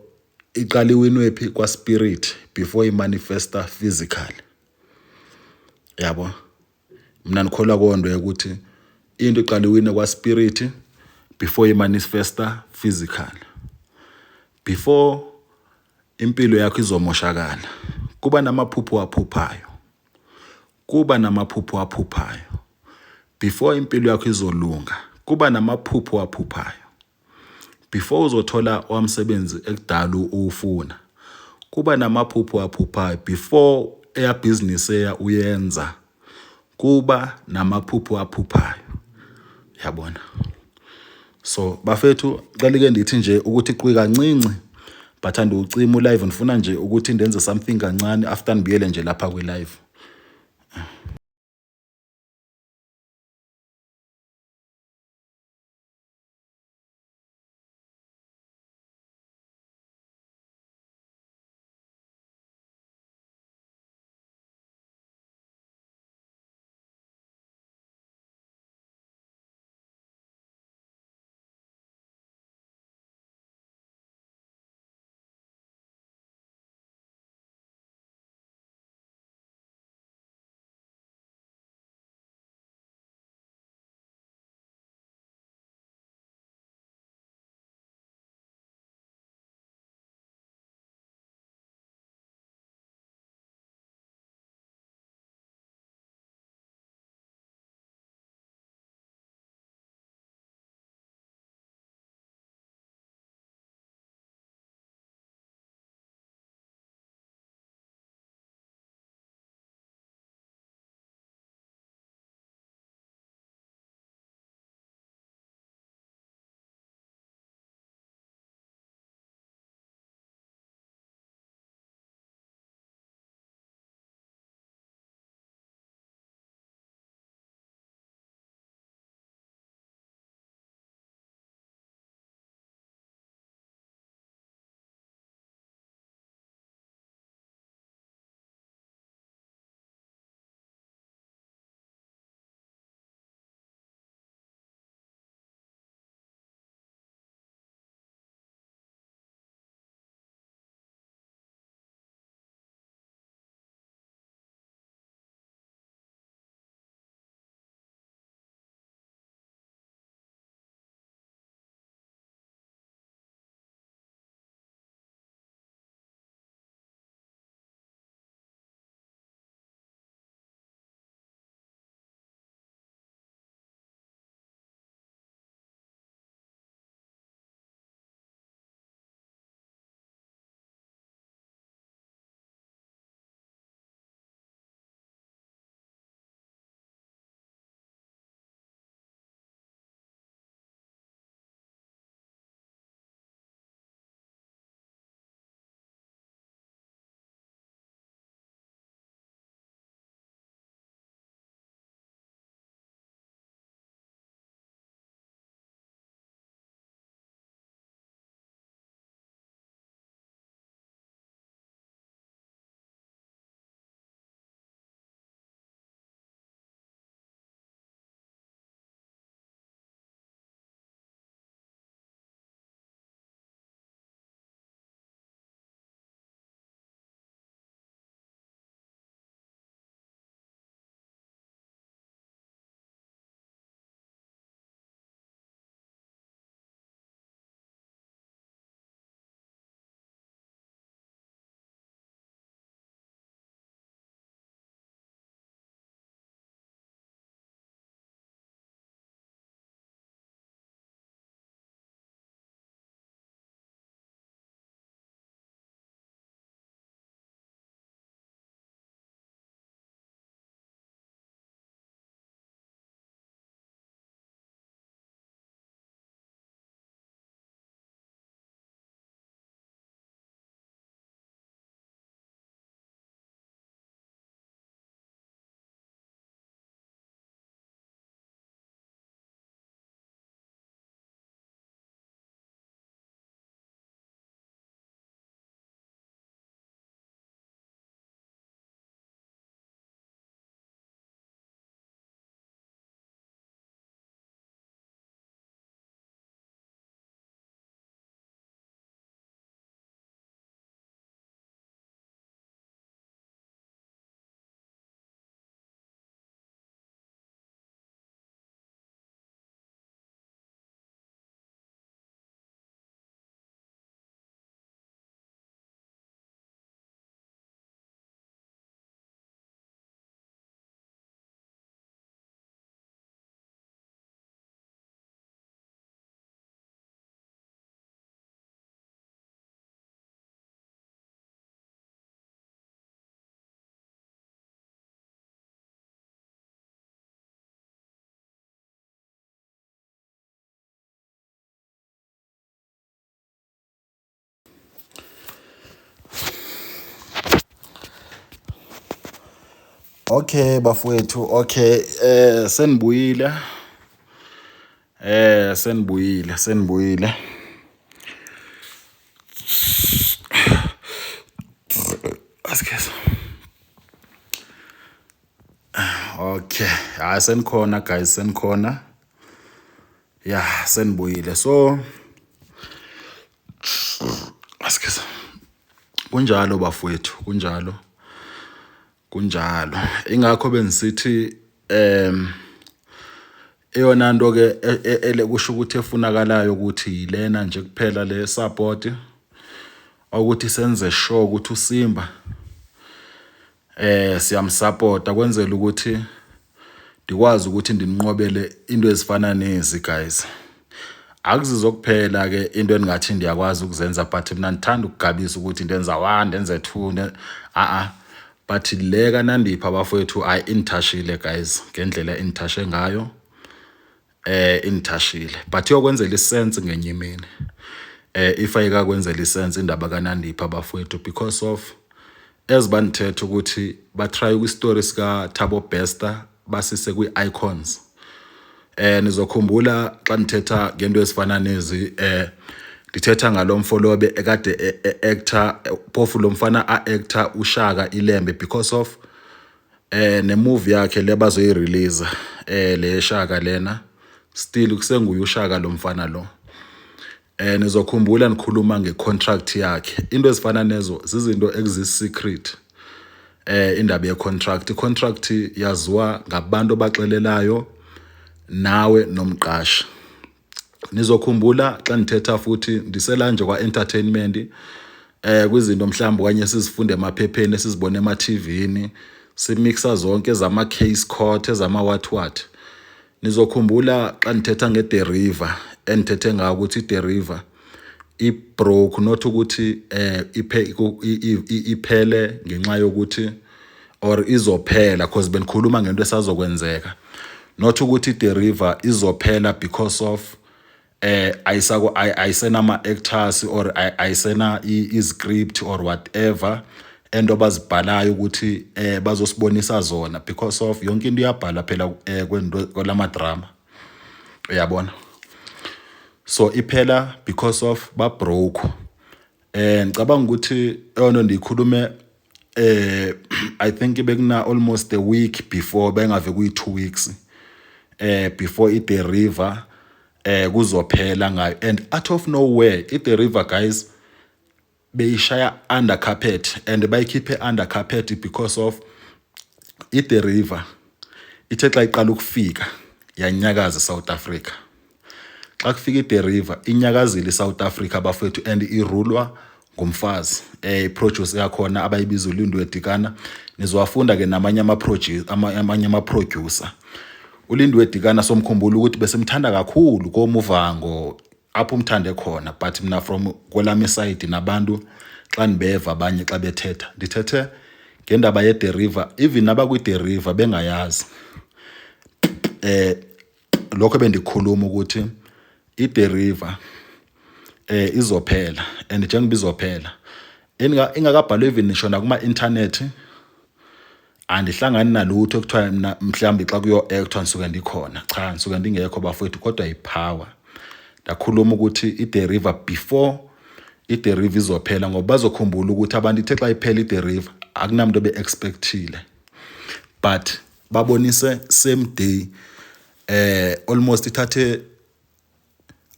iqala iwinwe phi kwa-spirit before imanifesta physical yabo mina ndikholwa konto yokuthi into iqala iwine kwa-spirit before imanifesta physical before impilo yakho izomoshakala kuba namaphupho aphuphayo kuba namaphupho aphuphayo before impilo yakho izolunga kuba namaphupho aphuphayo before uzothola wamsebenzi ekudala uwufuna kuba namaphupho aphuphayo before eya business eya uyenza kuba namaphupho aphuphayo yabona so bafethu cela ke ndithi nje ukuthi qwi kancinci but andiwucima ulive ndifuna nje ukuthi ndenze something kancane after ndibuyele nje lapha kwi-live. Okay bafowethu, okay senibuyile. Senibuyile, senibuyile. Asikeze. Okay, hayi senikhona guys, senikhona. Yeah, senibuyile. So asikeze. Kunjalo bafowethu, kunjalo. Kunjalo. Ingakho bengisithi eyona nto ke e, e, ele kusho ukuthi efunakalayo ukuthi yilena nje kuphela le support ukuthi senze sure ukuthi uSimba siyamsupporta kwenzela ukuthi ndikwazi ukuthi ndinqobele into ezifana nezi guys. Akuzizo kuphela ke into engingathi ndiyakwazi ukuzenza, but mina ndithanda ukugabisa ukuthi ndenza 1 ndenze 2 a a but le kaNandipha bafowethu ayi inithashile guys ngendlela inithashe ngayo, inithashile, but iyokwenzela isense ngenye imini if ayikakwenzela isense indaba kaNandipha bafowethu, because of ezibanithetha ukuthi batry kwi-story sika Thabo Bester basise kwi-icons. Nizokhumbula xa ndithetha ngento ezifana nezi, ndithetha ngalo mfo lobe ekade e-actor, phofu lo mfana a-actor uShaka Ilembe, because of ne-movie yakhe le bazoyi-release le Shaka lena, still kusenguye uShaka lo mfana lo. Nizokhumbula nikhuluma ngecontract yakhe, into ezifana nezo zizinto ekuzi-secret. Indaba yecontract, icontract yaziwa ngabantu abaxelelayo nawe nomqashi. Nizokhumbula xa ndithetha futhi ndisela nje kwa-entertainment, kwizinto mhlawumbe okanye sizifunde emaphepheni, esizibone ema-TV-ni, simixa zonke ezama case court, ezama what what. Nizokhumbula xa ndithetha nge-The River, endithethe ngayo ukuthi i-The River i-broke, not ukuthi iphe iphele ngenxa yokuthi or izophela, because benikhuluma ngento esazokwenzeka, not ukuthi i-The River izophela because of ayisako ayisenama actors or ayisena i-script or whatever ento bazibhalayo ukuthi bazosibonisa zona, because of yonke into iyabhala phela kwento kwalama drama, uyabona. So iphela because of ba broke. Ngicabanga ukuthi eyona ndiyikhulume, I think bekuna almost a week before, bengave kuyi 2 weeks before i-The River kuzophela ngayo, and out of nowhere i-The River guys beyishaya under carpet, and bayikhiphe under carpet because of i-The River ithe xa iqala ukufika yanyakaza South Africa. Xa kufika i-The River inyakazile iSouth Africa bafethu, and irulwa ngumfazi, iproducer yakhona abayibiza uLindiwe Dikana. Nizowafunda ke namanye ama producer, amanye ama producer. uLindiwe Dikana somkhumbula ukuthi besimthanda kakhulu koMuvango apho umthande khona, but mina from kwelami side nabantu xa ndibeva abanye xa bethetha, ndithethe ngendaba ye-The River, even abakwi-The River bengayazi lokho bendikhuluma ukuthi i-The River izophela, and njengoba izophela ingakabhalwa even nisho nakuma internet, andihlangani nalutho ekuthiwa mina mhlawumbe xa kuyo-actwa ndisuke ndikhona. Cha, ndisuke ndingekho bafowethu, kodwa yipower. Ndakhuluma ukuthi i-The River, before i-The River izophela, ngoba bazokhumbula ukuthi abantu ithe xa iphela i-The River akunamuntu obe-expectile, but babonise same day, almost ithathe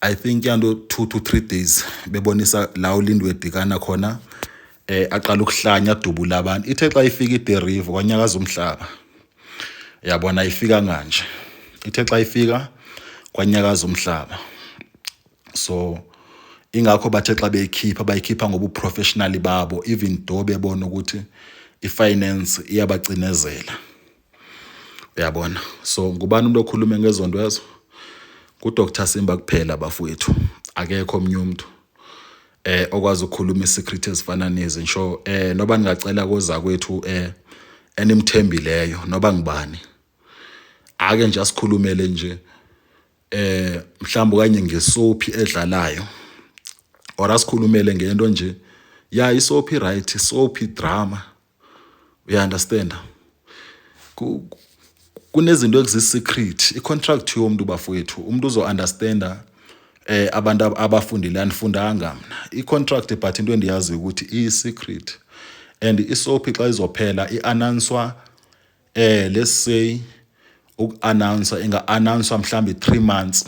I think yanto 2 to 3 days bebonisa la uLindiwe Dikana khona aqala ukuhlanya adubula abantu. Ithe xa ifika i-The River kwanyakaza umhlaba, yabona ifika kanje, ithe xa ifika kwanyakaza umhlaba. So ingakho bathe xa beyikhipha bayikhipha ngobuprofessional babo, even though bebona ukuthi i-finance iyabacinezela, uyabona. So ngubani umuntu okhulume ngezonto ezo? NguDr Simba kuphela bafowethu, akekho omnye umuntu okwazi ukukhuluma isecret ezifana nezi. Ngisho noba ningacela koza kwethu enimthembileyo noba ngibani, ake nje asikhulumele nje mhlawumbe okanye ngesoapie edlalayo, or asikhulumele ngento nje ya isoapie, right, soapie drama, you understand. Kunezinto ezi-secret, i-contract yomntu bafowethu, umntu uzo-understanda abantu abafundile, anifundanga mna i-contract, but into endiyaziyo ukuthi iyi-secret and i-SOP xa izophela i-announcwa, let's say uku-announce, inga-announcwa mhlawumbe 3 months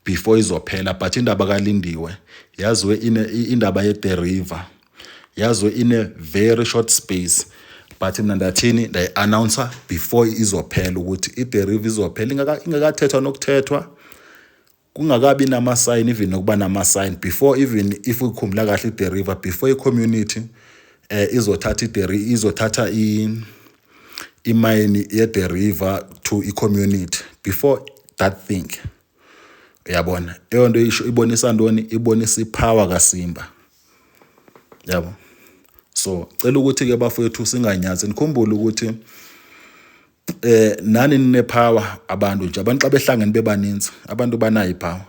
before izophela. But indaba kaLindiwe yaziwe ine indaba ye-The River yaziwe in a very short space, but mina ndathini? Ndayi-announce before izophela ukuthi i-The River izophela ingakathethwa nokuthethwa, kungakabi nama-sign, even nokuba nama-sign before. Even if ukhumbula kahle, i-The River, before i-community izothatha i-The izothatha imayini ye-The River to i-community, before that thing, uyabona eyo nto isho ibonisa ntoni? Ibonisa i-power kaSimba, yabo. So cela ukuthi ke bafowethu singanyazi, nikhumbule ukuthi nani nine-power. Abantu nje, abantu xa behlangene bebaninzi, abantu banayo i-power.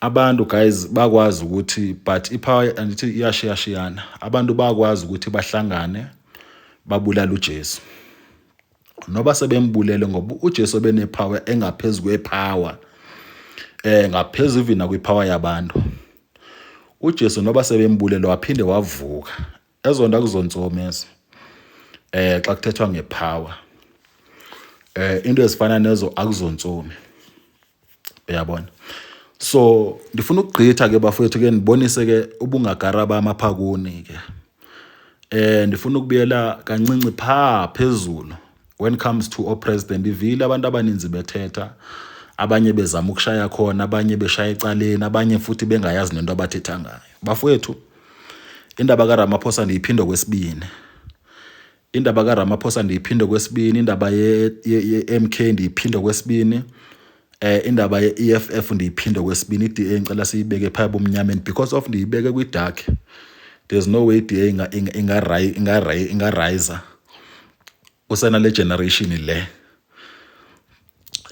Abantu guys bakwazi ukuthi, but i-power andithi iyashiyashiyana, abantu bakwazi ukuthi bahlangane babulala uJesu noba sebembulele, ngoba uJesu bene-power engaphezulu kwe-power, ngaphezulu even nakwi-power yabantu. uJesu noba sebembulele waphinde wavuka. Ezo nto akuzontsomi ezo xa kuthethwa nge-power, into ezifana nezo akuzontsomi, uyabona. So ndifuna ukugqitha ke bafowethu, ke ndibonise ke ubungagara bam apha kuni ke. Ndifuna ukubuyela kancinci phaa phezulu when it comes to o-president. Ivile abantu abaninzi bethetha, abanye bezama ukushaya khona, abanye beshaya ecaleni, abanye futhi bengayazi nento abathetha ngayo. Bafowethu, indaba kaRamaphosa ndiyiphinde kwesibini, indaba kaRamaphosa ndiyiphinde kwesibini, indaba ye-MK ndiyiphinde kwesibini, indaba ye-EFF ndiyiphinde kwesibini. I-DA ngicela siyibeke phaya bomnyameni because of ndiyibeke kwi-dark. There's no way i-DA inga-rise usena le generation le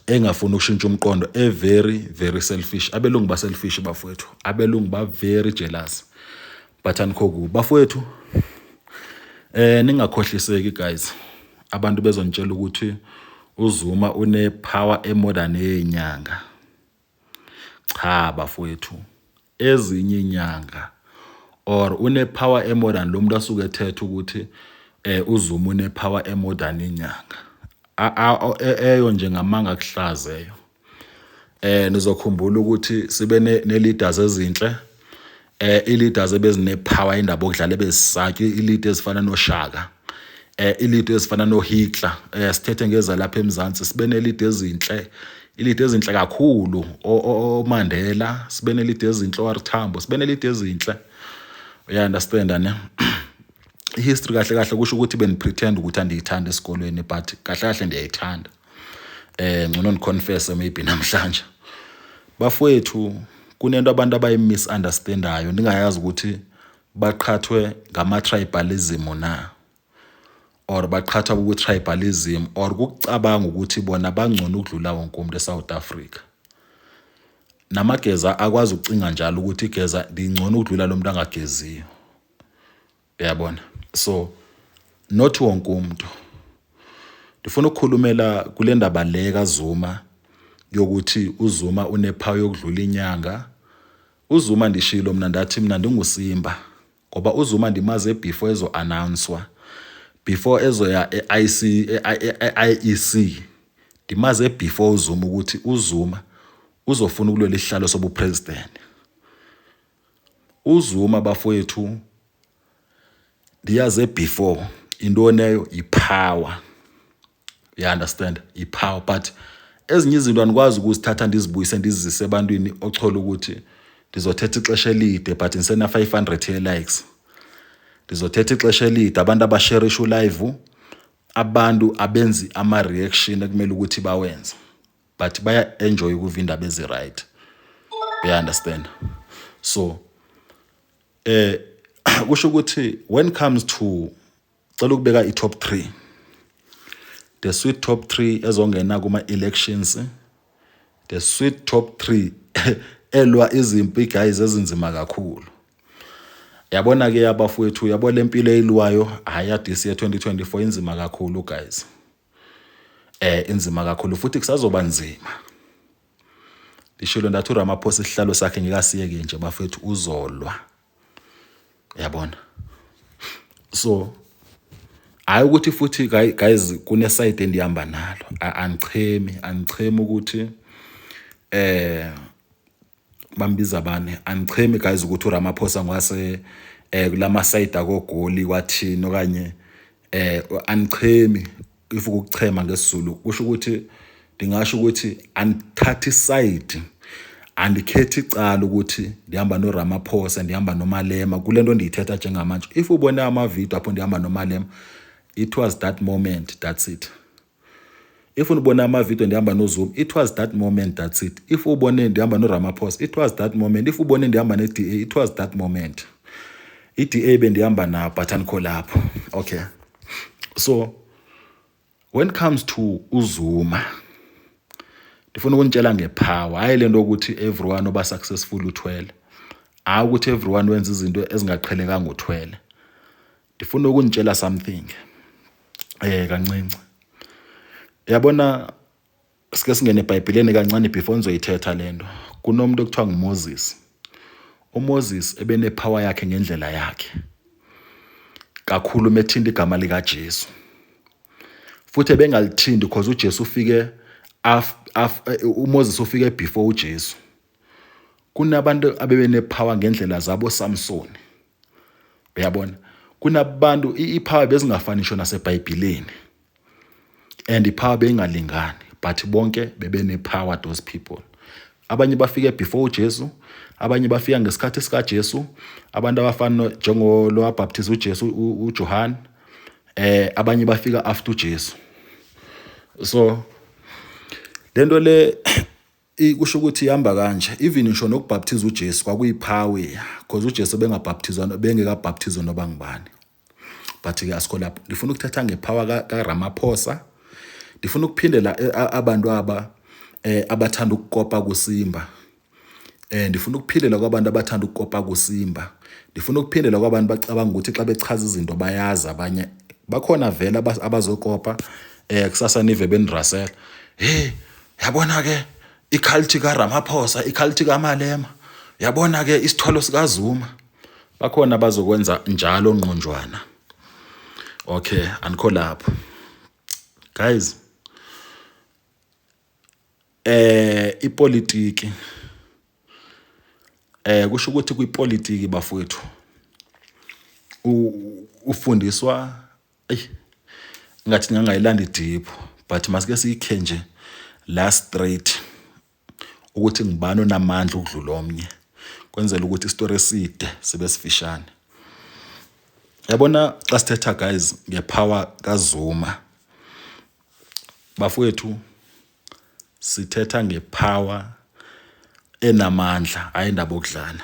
engafuni ukushintsha umqondo, e very very selfish. Abelungu ba selfish bafowethu, abelungu ba very jealous, but anikho kubi bafowethu. Ningakhohliseki guys, abantu bezonitshela ukuthi uZuma une power e-more than yenyanga. Cha bafowethu, ezinye inyanga or une power e-more than lo muntu asuke ethetha ukuthi uZuma une power e-more than inyanga, eyo nje ngamanga kuhlazeyo. Nizokhumbula ukuthi sibe ne leaders ezinhle, i-leaders ebezine power, indaba okudlala ebezisatya, i-leader ezifana noShaka, i-leader ezifana noHitler. Sithethe ngeza lapha eMzansi, sibe ne leader ezinhle, i-leader ezinhle kakhulu, oMandela, sibe ne leader ezinhle, oR Tambo, sibe ne leader ezinhle, uya understand ne? I-history kahle kahle kusho ukuthi beni-pretend ukuthi andiyithanda esikolweni, but kahle kahle ndiyayithanda. Ngcono ni-confess maybe namhlanje bafowethu, kunento abantu abayi-misunderstandayo, ndingayazi ukuthi baqhathwe ngama-tribalism na or baqhathwa ku-tribalism or kukucabanga ukuthi bona bangcono ukudlula wonke umuntu eSouth Africa. Namageza akwazi ukucinga njalo ukuthi igeza ndingcono ukudlula lo muntu angageziyo, uyabona. So not wonke umuntu. Ndifuna ukukhulumela kule ndaba le kaZuma yokuthi uZuma une-power yokudlula inyanga. UZuma, ndishilo mina, ndathi mina ndinguSimba ngoba uZuma ndimaze before ezo-announcwa, before ezoya e-IC, e-IEC, ndimaze before uZuma ukuthi uZuma uzofuna ukulwela isihlalo sobu-president. UZuma bafowethu ndiyaze before intoni eyo i-power, you understand, i-power. But ezinye izinto andikwazi ukuzithatha ndizibuyise ndizise ebantwini ochola ukuthi ndizothetha ixesha elide, but ndisena 500 ye-likes. Ndizothetha ixesha elide, abantu abasherisha u-live, abantu abenzi ama-reaction ekumele ukuthi bawenze, but baya-enjoy ukuva indaba ezi-right, you understand. So kusho ukuthi when comes to, cela ukubeka i-top 3, the sweet top 3 ezongena kuma-elections, the sweet top 3 elwa izimpi guys ezinzima kakhulu. Yabona ke abafowethu, yabo le mpilo eyilwayo, hayi, ya this year 2024 inzima kakhulu, guys. Inzima kakhulu futhi kusazoba nzima. Ndishilo ndathi uRamaphosa isihlalo sakhe ngekasiyeke nje, bafethu, uzolwa. Yabona, so hayi ukuthi futhi, guys, kune-side endihamba nalo. Andichemi, andichemi ukuthi bambiza bani. Andichemi, guys, ukuthi uRamaphosa ngwase kulama side akogoli kwathini okanye andichemi. If ukuchema ngesiZulu kusho ukuthi, ndingasho ukuthi andithathi side, andikhethi icala ukuthi ndihamba noRamaphosa, ndihamba noMalema kule nto ndiyithetha njengamanje. If ubone amavidiyo apho ndihamba noMalema, it was that moment, that's it. If ubone amavidiyo ndihamba noZuma, it was that moment, that's it. If ubone ndihamba noRamaphosa, it was that moment. If ubone ndihamba ne-DA, it was that moment. I-DA bendihamba nayo, but andikho lapho. Okay, so when it comes to uZuma, ndifuna ukunitshela ngepower. Hayi lento ukuthi everyone oba successful uthwele, hayi ukuthi everyone wenza izinto ezingaqhelekanga uthwele. Ndifuna ukunitshela something kancinci. Yabona, sike singene eBhayibheleni kancane before nizoyithetha lento. Kunomuntu ekuthiwa nguMoses. UMoses ebenepower yakhe ngendlela yakhe kakhulu methinta igama likaJesu, futhi ebengalithinti because uJesu ufike uMoses ufike before uJesu. Kunabantu abebenepower ngendlela zabo, Samson, uyabona. Kunabantu ipower bezingafani ngisho naseBhayibheleni, and ipower beyingalingani, but bonke bebene-power, those people. Abanye bafike before uJesu, abanye bafika ngesikhathi sikaJesu, abantu abafana njengolo wabhaptiza uJesu, uJohn, abanye bafika after uJesu. So lento le kusho ukuthi ihamba kanje. Even ngisho nokubhaptiza uJesu kwakuyipower, because uJesu bengabhaptizwa, bengekabhaptizwa noba ngubani. But ke asikho lapho. Ngifuna ukuthatha ngepower kaRamaphosa. Ndifuna ukuphindela abantu aba abathanda ukukopa kuSimba. Ndifuna ukuphindela kwabantu abathanda ukukopa kuSimba. Ndifuna ukuphindela kwabantu bacabanga ukuthi xa bechaza izinto bayazi. Abanye bakhona vele abazokopa kusasa nive benirasela, "Hey, yabona ke icult kaRamaphosa, icult kaMalema, yabona ke isithwalo sikaZuma." Bakhona abazokwenza njalo nqonjwana. Okay, anikho lapho, guys. Ipolitiki, kusho ukuthi kwipolitiki, bafowethu, ufundiswa, ey, ngathi ngangayilandi deep, but masike siyikhe nje la straight ukuthi ngibani onamandla ukudlula omnye, kwenzela ukuthi isitori eside sibe sifishane. Yabona, xa sithetha, guys, ngepower kaZuma, bafowethu, sithetha ngepower enamandla, hayi indaba okudlala.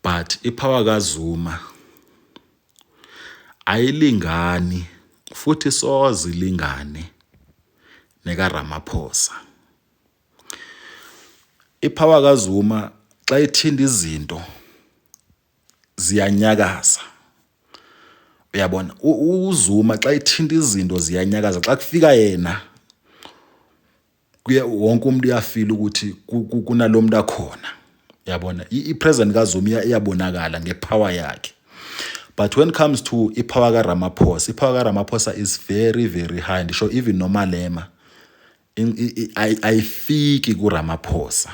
But ipower kaZuma ayilingani futhi soze ilingane nekaRamaphosa. Ipower kaZuma xa ithinta izinto ziyanyakaza. Uyabona, uZuma xa ithinta izinto ziyanyakaza. Xa kufika yena kuye, wonke umuntu uyafila ukuthi kunalo muntu akhona. Uyabona, i-president kaZuma iyabonakala ngepower yakhe. But when it comes to ipower kaRamaphosa, ipower kaRamaphosa is very, very high. Ndisho even noMalema ayifiki kuRamaphosa,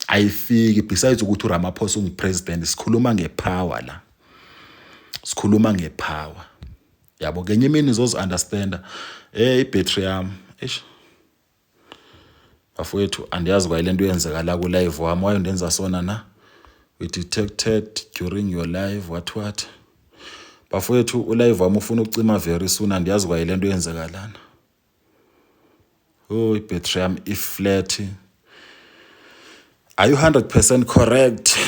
ayifiki. Besides ukuthi uRamaphosa ungupresident, sikhuluma ngepower la, sikhuluma ngepower, yabo. Ngenye imini uzozi-understanda. Ibhetri yami, eish, bafowethu, andiyazi kwaye lento yenzeka la ku-live wami wayo ndenza sona na. "We detected during your live," what what. Bafowethu, ulive wami ufuna ukucima very soon. Andiyazi kwaye lento yenzeka lana. Oh, ibhetri yami iflat. Are you 100% correct?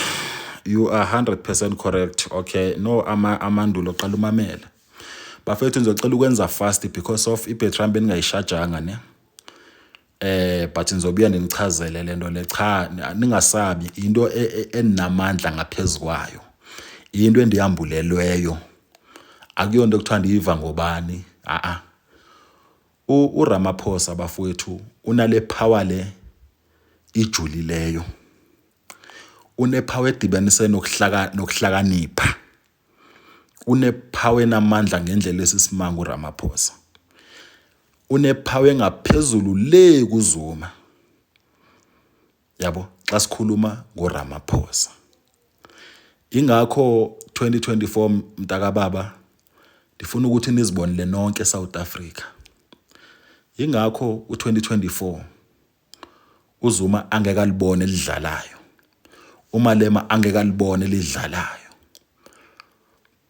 You are 100% correct. Okay, no, ama amandulo qala umamele. Bafethu, ngizocela ukwenza fast because of ibhetri yami beningayishajanga ne. But ngizobuya ndinichazele le nto le. Cha, ningasabi, into enamandla ngaphezu kwayo, into endiyambulelweyo, akuyonto ekuthiwa ndiyiva ngobani. A-a, uRamaphosa bafowethu unale power le ijulileyo, unepower edibanise nokuhlakanipha, unepower enamandla ngendlela esisimanga. uRamaphosa unepower engaphezulu le kuZuma, yabo. Xa sikhuluma ngoRamaphosa, ingakho 2024, mntakababa, ndifuna ukuthi nizibonele nonke eSouth Africa. Ingakho u2024 uZuma angeke alibone elidlalayo, uMalema angeke alibone elidlalayo,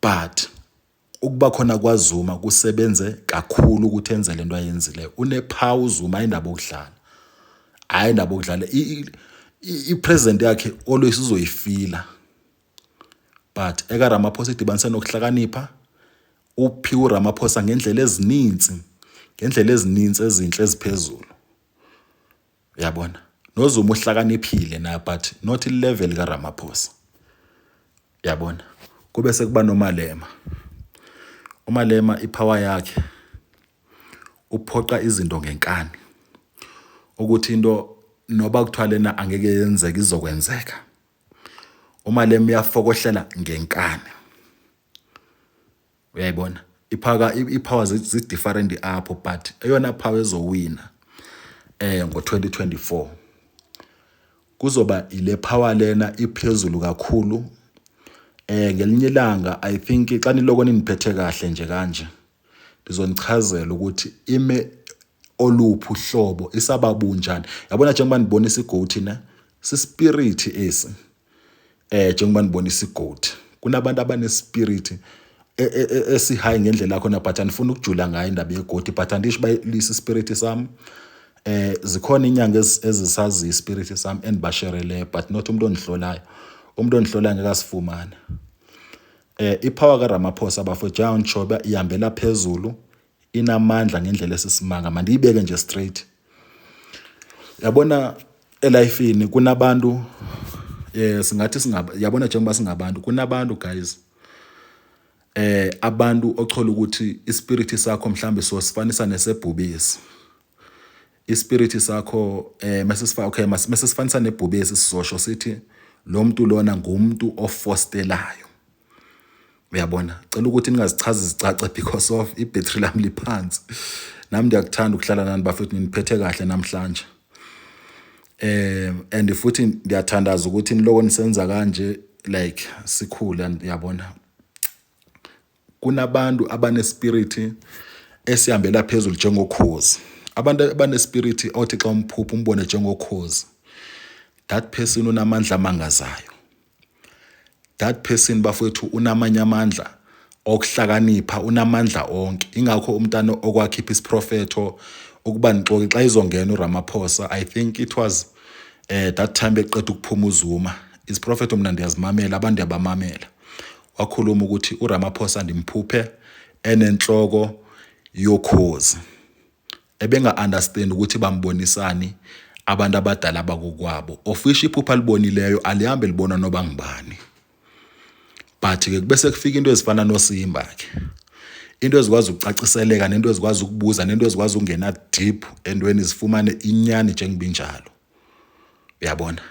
but ukuba khona kwaZuma kusebenze kakhulu ukuthi enze lento ayenzileyo. Unepower uZuma, indaba okudlala, hayi indaba okudlala. I-president yakhe always uzoyifila, but eka Ramaphosa idibanise nokuhlakanipha. Uphiwe uRamaphosa ngendlela ezininzi, ngendlela ezininzi ezinhle eziphezulu, uyabona. NoZuma uhlakaniphile na, but not level kaRamaphosa, uyabona. Kube sekuba noMalema. UMalema ipower yakhe uphoqa izinto ngenkani, ukuthi into noba kuthiwa lena angeke yenzeke, izokwenzeka. UMalema uyafokohlela ngenkani, uyayibona. Iphaka ipower zi-different apho, but eyona power ezowina ngo-2024 kuzoba ile power lena iphezulu kakhulu. Ngelinye ilanga, I think xa niloko niniphethe kahle nje kanje, ndizonichazela ukuthi ime oluphi uhlobo, isababunjani, yabona. Njengoba ndibonisa igoat ne, sispirit esi. Njengoba ndibonisa igoat, kunabantu abanespirit esihigh ngendlela yakhona, but andifuni ukujula ngayo indaba yegoat, but andisho uba lisa ispirit sami. Zikhona inyanga ezisaziyo ispirit sami endibashereleyo, but not umuntu ondihlolayo. Umuntu ondihlolayo ngeke asifumane. Ipower kaRamaphosa bafowethu, njengoba ihambela phezulu, inamandla ngendlela esisimanga. Mandiyibeke nje straight, yabona, elifini kunabantu, singathi singaba, yabona, njengoba singabantu, kunabantu guys, abantu ochola ukuthi ispirit sakho mhlambe sosifanisa nesebhubesi. Ispirit sakho mase sifa, okay, mase sifanisa nebhubesi, sizosho sithi lo muntu lona ngumuntu ofostelayo, uyabona. Cela ukuthi ningazichazi zicace because of ibhetri lami liphansi. Nami ndiyakuthanda ukuhlala nani bafethu, niniphethe kahle namhlanje, and futhi ndiyathandaza ukuthi niloko nisenza kanje, like sikhule, uyabona. Kunabantu abanespirit esihambela phezulu njengokhozi, abantu abanespirit othi xa umphupha umbone njengokhozi. That person unamandla amangazayo. That person bafowethu unamanye amandla okuhlakanipha, unamandla onke. Ingakho umntana okwakhipha isiprofetho ukuba nixoki xa izongena uRamaphosa, I think it was that time beqeda ukuphuma uZuma, isiprofetho mina ndiyazimamela, abantu ndiyabamamela, wakhuluma ukuthi uRamaphosa ndimphuphe enenhloko yokhozi. Ebenga-understand ukuthi bambonisani abantu abadala bakokwabo, of which iphupha alibonileyo alihambe libona noba ngubani. But-ke kubese kufika into ezifana noSimba ke, into ezikwazi ukucaciseleka, nento ezikwazi ukubuza, nento ezikwazi ukungena deep entweni, zifumane inyani njengoba injalo, uyabona.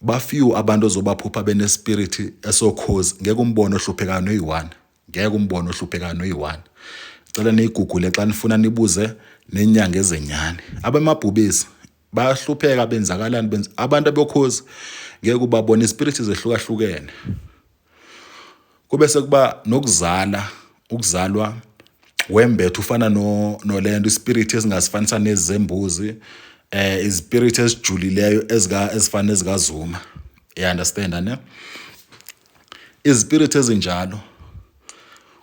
Bafew abantu ozobaphupha benespirit esokhozi. Ngeke umbone ohluphekayo noyi-one, ngeke umbone ohluphekayo noyi-one. Cela niyigugule xa nifuna, nibuze nenyanga ezenyani. Abamabhubesi bayahlupheka, benzakalani, benza abantu abokhozi ngeke ubabone. Ispirit zehlukahlukene. Kube sekuba nokuzala, ukuzalwa wembethe ufana no nolento, ispirit esingasifanisa nezembuzi, ispirit esijulileyo ezika ezifana nezikaZuma, you understand ne? Izispirit ezinjalo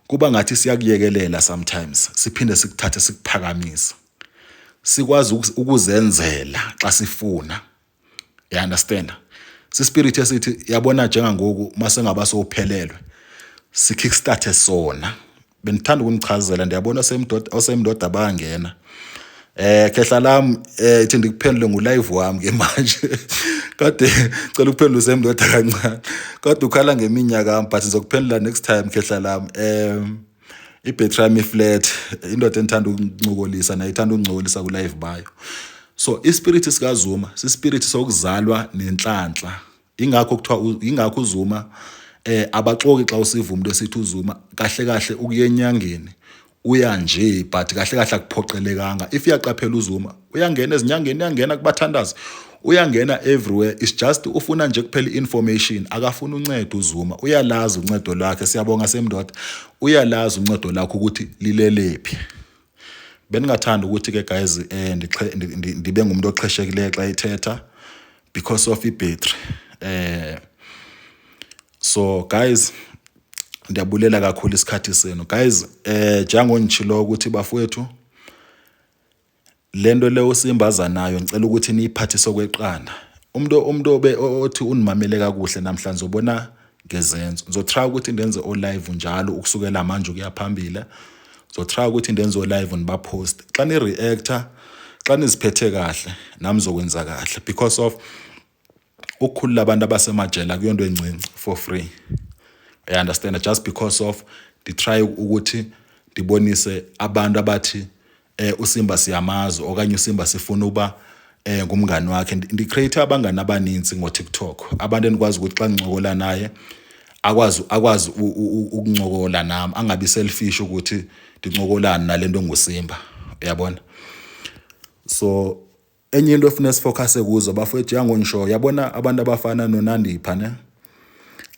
kuba ngathi siyakuyekelela sometimes, siphinde sikuthathe sikuphakamise, sikwazi ukuzenzela xa sifuna, you understand? Sispirit esithi, yabona, njengangoku mase ngaba sowuphelelwe, sikickstart sona. Bendithanda ukunichazela, ndiyabona osemndoda, osemndoda bayangena. Khehla lam, ithi ndikuphendule ngulive wami ke manje. Kade cela ukuphendula usemndoda kancane. Kade ukhala ngeminyaka yami, but ngizokuphendula next time, khehla lam. Ibhetri yami flat, indoda endithanda ukuncokolisa nayo ithanda ukuncokolisa ku-live bayo. So ispirit sikaZuma sispirit sokuzalwa nenhlanhla. Ingakho kuthiwa, ingakho uZuma abaxoki xa usiva umuntu esithi uZuma kahle kahle ukuya enyangeni uya nje, but kahle kahle akuphoqelekanga. If uyaqaphela, uZuma uyangena ezinyangeni, uyangena kubathandazi, uyangena everywhere. It's just ufuna nje kuphela i-information, akafuna uncedo. UZuma uyalazi uncedo lwakhe. Siyabonga semndoda, uyalazi uncedo lakho ukuthi lilelephi. Beningathanda ukuthi ke guys, ndibe ngumuntu oxheshekileyo xa ethetha because of ibhetri. So guys, ndiyabulela kakhulu isikhathi senu guys. Njengongitshilo ukuthi bafowethu, lento leyo simbaza nayo, ngicela ukuthi niyiphathise okweqanda. Umuntu obe othi unimamele kakuhle namhlanje ubona ngezenzo. Ngizotry ukuthi ndenze o-live njalo ukusukela manje ukuya phambili. Ngizotry ukuthi ndenze o-live, nibapost xa ni-reactor, xa niziphethe kahle, nami ngizokwenza kahle, because of ukukhulula abantu abasemajele akuyonto encinci for free, you understand? Just because of nditry ukuthi ndibonise abantu abathi uSimba siyamazi okanye uSimba sifuna uba ngumngani wakhe. Ndicreate abangani abaninzi ngo-TikTok, abantu endikwazi ukuthi xa ndincokola naye akwazi ukuncokola nami, angabi selfish ukuthi ndincokolani nalento enguSimba, uyabona? So enye into efuna sifocuse kuzo bafowethu, yangonisho, yabona abantu abafana noNandipha ne,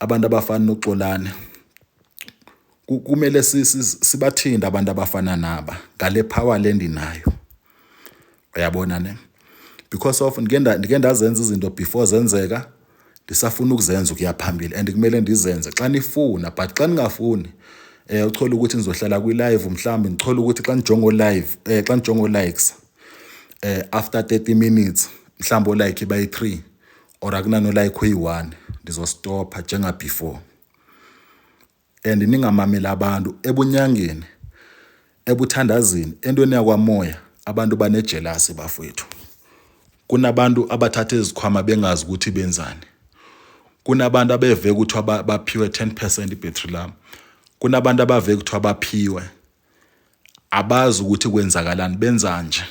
abantu abafana noXolane, kumele sibathinde abantu abafana naba ngale power le ndinayo, uyabona ne? Because of ndike ndazenza izinto before zenzeka, ndisafuna ukuzenza ukuya phambili, and kumele ndizenze xa nifuna. But xa ningafuni, uthola ukuthi nizohlala kwi-live, mhlawumbe ngithola ukuthi xa nijongo live, xa nijongo likes, after 30 minutes mhlawumbe o-like bayi-3 or akunano like oyi-1, ndizostopha njenga before. And ningamameli abantu ebunyangeni, ebuthandazini, entweni yakwamoya. Abantu banejealousy bafowethu. Kunabantu abathatha izikhwama bengazi ukuthi benzani. Kunabantu abeve kuthiwa baphiwe 10% ibhetri lami. Kunabantu abave kuthiwa baphiwe, abazi ukuthi kwenzakalani, benza nje,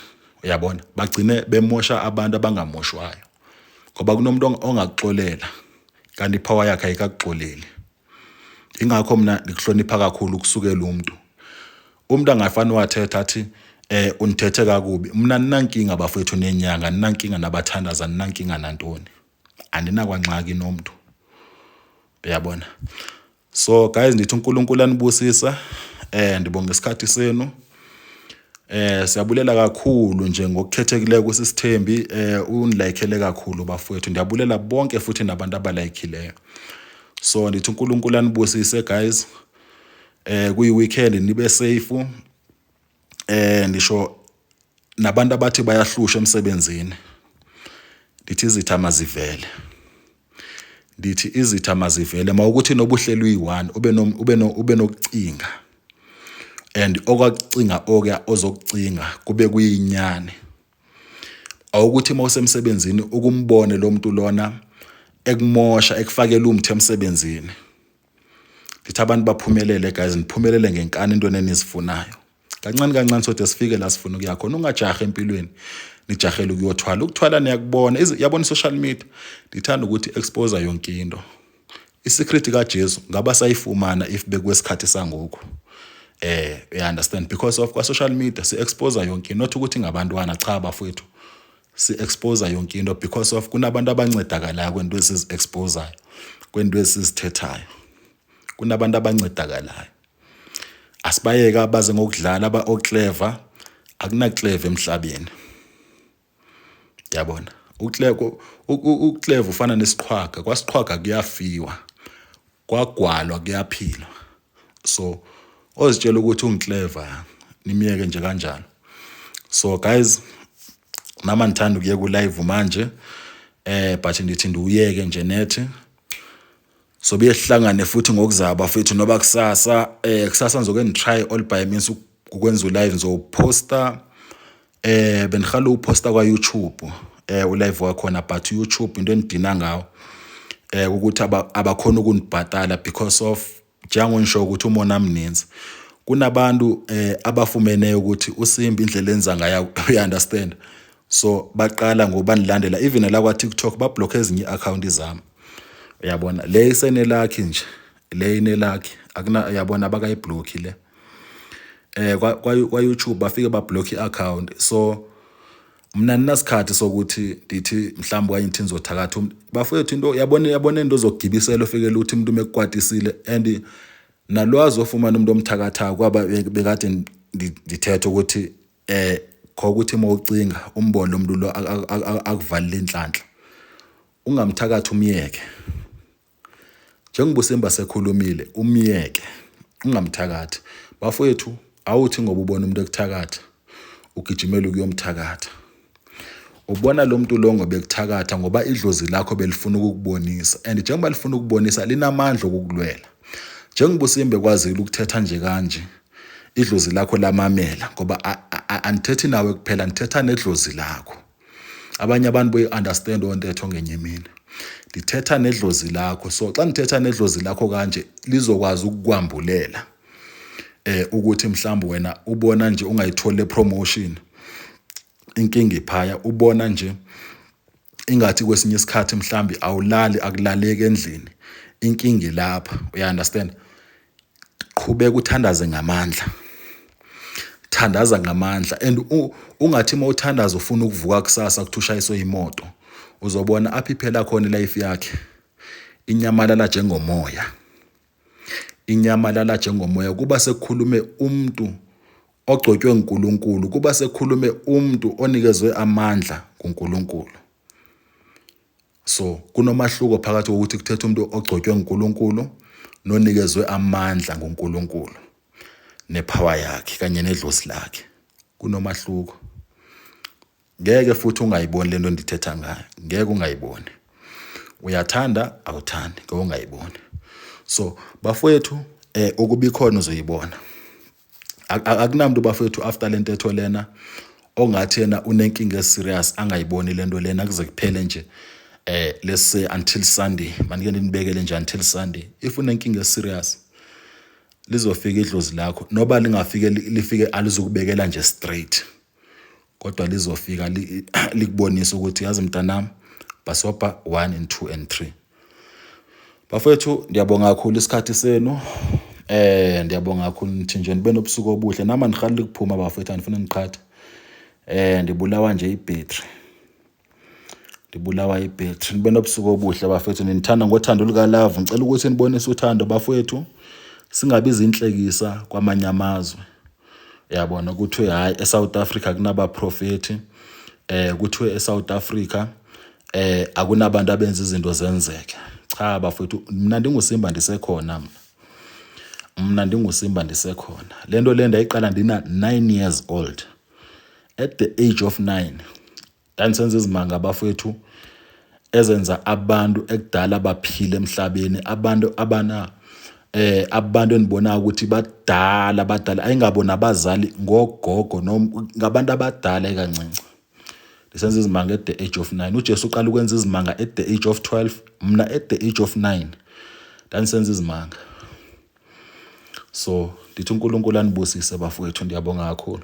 uyabona? Bagcine bemosha abantu abangamoshwayo, ngoba kunomuntu ongakuxolela kanti ipower yakhe ayikakuxoleli. Ingakho mina ngikuhlonipha kakhulu ukusukela umuntu angafani wathetha athi unithethe kakubi. Mina ninankinga bafowethu nenyanga, ninankinga nabathandaza, ninankinga nantoni, andinakwangxaki nomuntu, uyabona? So guys, ndithi uNkulunkulu anibusisa. Ndibonga isikhathi senu. Siyabulela kakhulu nje ngokukhethekileyo kusisithembi, unilikeele kakhulu bafowethu. Ndiyabulela bonke futhi nabantu abalayikhileyo. So ndithi uNkulunkulu anibusise guys. Kuyi weekend, nibe safe. Ndisho nabantu abathi bayahlusha emsebenzini, ndithi izitha mazivele, ndithi izitha mazivele. Mawukuthi nobuhlelo uyi-one, ube nokucinga, and okwakucinga okuya ozokucinga kube kuyinyani. Awukuthi mawusemsebenzini ukumbone lo muntu lona ekumosha, ekufakela umthi emsebenzini. Ndithi abantu baphumelele guys, niphumelele ngenkani entweni enizifunayo. Kancane kancane sode sifike la sifuna ukuya khona. Ungajahi empilweni, nijahele ukuyothwala. Ukuthwala niyakubona, yabona i-social media, ndithanda ukuthi expose yonke into. Isecret kaJesu ngaba sayifumana if bekwesikhathi sangoku, you understand? Because of kwa social media si expose yonke into, not ukuthi ngabantwana, cha bafowethu, si expose yonke into, because of kunabantu abancedakalayo kwento esizi exposayo, kwento esizithethayo, kunabantu abancedakalayo. Asibayeka abaze ngokudlala aba oclever, akuna clever emhlabeni, yabona? Uclever ufana nesiqhwaga, kwasiqhwaga kuyafiwa, kwagwalwa kuyaphilwa. So ozitshela ukuthi ungiclever, nimiyeke nje kanjalo. So guys, nama ngithanda ukuye ku live manje, but ndithi ndiuyeke nje nethi. So buye sihlangane futhi ngokuzaba bafethu, noba kusasa. Kusasa ngizoke ngitry all by means ukwenza ulive, ngizoposta. Bendihala uposta kwa YouTube ulive wakhona, but YouTube into endidina ngawo ukuthi abakhona ukunibhatala because of njengongisho ukuthi umona mninzi. Kunabantu abafumeneyo ukuthi uSimba indlela enza ngayo, you understand? So baqala ngobanilandela even la kwa TikTok, bablock ezinye i-account zami, uyabona? Le isenelakhi nje, le inelakhi, akuna, uyabona, abakayiblock le. Kwa YouTube bafike bablock i-account. So mina ninasikhathi sokuthi ndithi mhlawumbe okanye ndithi nizothakatha umuntu, bafowethu. Into yabona, yabona into zokugibisela, ofikela ukuthi umuntu mekukwatisile and nalwazi ofumana umuntu omthakathayo, kwaba bekade ndithetha ukuthi kho ukuthi uma ucinga umbone lo muntu lo akuvalile inhlanhla, ungamthakathi, umyeke. Njengoba uSimba sekhulumile, umyeke, ungamthakathi, bafowethu. Awuthi ngoba ubona umuntu ekuthakatha ugijimela ukuyomthakatha. Ubona lo muntu lo ngoba ekuthakatha ngoba idlozi lakho belifuna ukukubonisa, and njengoba lifuna ukubonisa, linamandla okukulwela. Njengoba uSimba ekwazile ukuthetha nje kanje, idlozi lakho lamamela, ngoba andithethi nawe kuphela, ndithetha nedlozi lakho. Abanye abantu boyi-understand ontetho ngenye imini. Ndithetha nedlozi lakho. So xa ndithetha nedlozi lakho kanje, lizokwazi ukukwambulela ukuthi mhlawumbe wena ubona nje ungayitholi le promotion, inkinga iphaya. Ubona nje ingathi kwesinye isikhathi mhlambi awulali, akulaleki endlini, inkinga ilapha, uya understand? Qhubeka uthandaze ngamandla, thandaza ngamandla, and ungathi uma uthandaza ufuna ukuvuka kusasa kuthi ushayiswe imoto. Uzobona apho iphela khona ilife yakhe, inyamalala njengomoya, inyamalala njengomoya. Kuba sekukhulume umuntu ogcotywe nguNkulunkulu, kuba sekukhulume umuntu onikezwe amandla nguNkulunkulu. So kunomahluko phakathi kokuthi kuthetha umuntu ogcotywe nguNkulunkulu nonikezwe amandla nguNkulunkulu nepower yakhe kanye nedlozi lakhe. Kunomahluko. Ngeke futhi ungayiboni lento endithetha ngayo, ngeke ungayiboni. Uyathanda awuthandi, ngeke ungayiboni. So bafowethu, ukuba ikhona uzoyibona. Akunamuntu, bafowethu, after le ntetho lena ongathi yena unenkinga eserious angayiboni lento lena kuze kuphele nje, let's say until Sunday. Manike ndinibekele nje until Sunday. If unenkinga eserious, lizofika idlozi lakho, noba lingafike lifike alizukubekela nje straight, kodwa lizofika likubonisa ukuthi yazi mntanami, bhasobha 1 and 2 and 3. Bafowethu, ndiyabonga kakhulu isikhathi senu. Ndiyabonga kakhulu, nithi nje nibe nobusuku obuhle. Nama ndihalela ukuphuma, bafowethu, andifuna niqhathe. Ndibulawa nje ibhetri, ndibulawa ibhetri. Nibe nobusuku obuhle, bafethu. Ninithanda ngothando lukalove. Ngicela ukuthi nibonise uthando, bafowethu, singabi izinhlekisa kwamanye amazwe. Uyabona, kuthiwe hayi, eSouth Africa kunabaprofeti, kuthiwe eSouth Africa akunabantu abenza izinto zenzeke. Cha bafowethu, mina ndinguSimba, ndisekhona mina. Mna ndinguSimba, ndisekhona. Le nto le ndayiqala ndina 9 years old. At the age of 9 ndandisenza izimanga, bafowethu, ezenza abantu ekudala baphile emhlabeni, abantu abana abantu enibona ukuthi badala, badala, ayingabo nabazali, ngogogo noma ngabantu abadala ekancinci. Ndisenza izimanga at the age of 9. UJesu uqala ukwenza izimanga at the age of 12, mna at the age of 9 ndandisenza izimanga. So ndithi uNkulunkulu anibusise, bafowethu, ndiyabonga kakhulu.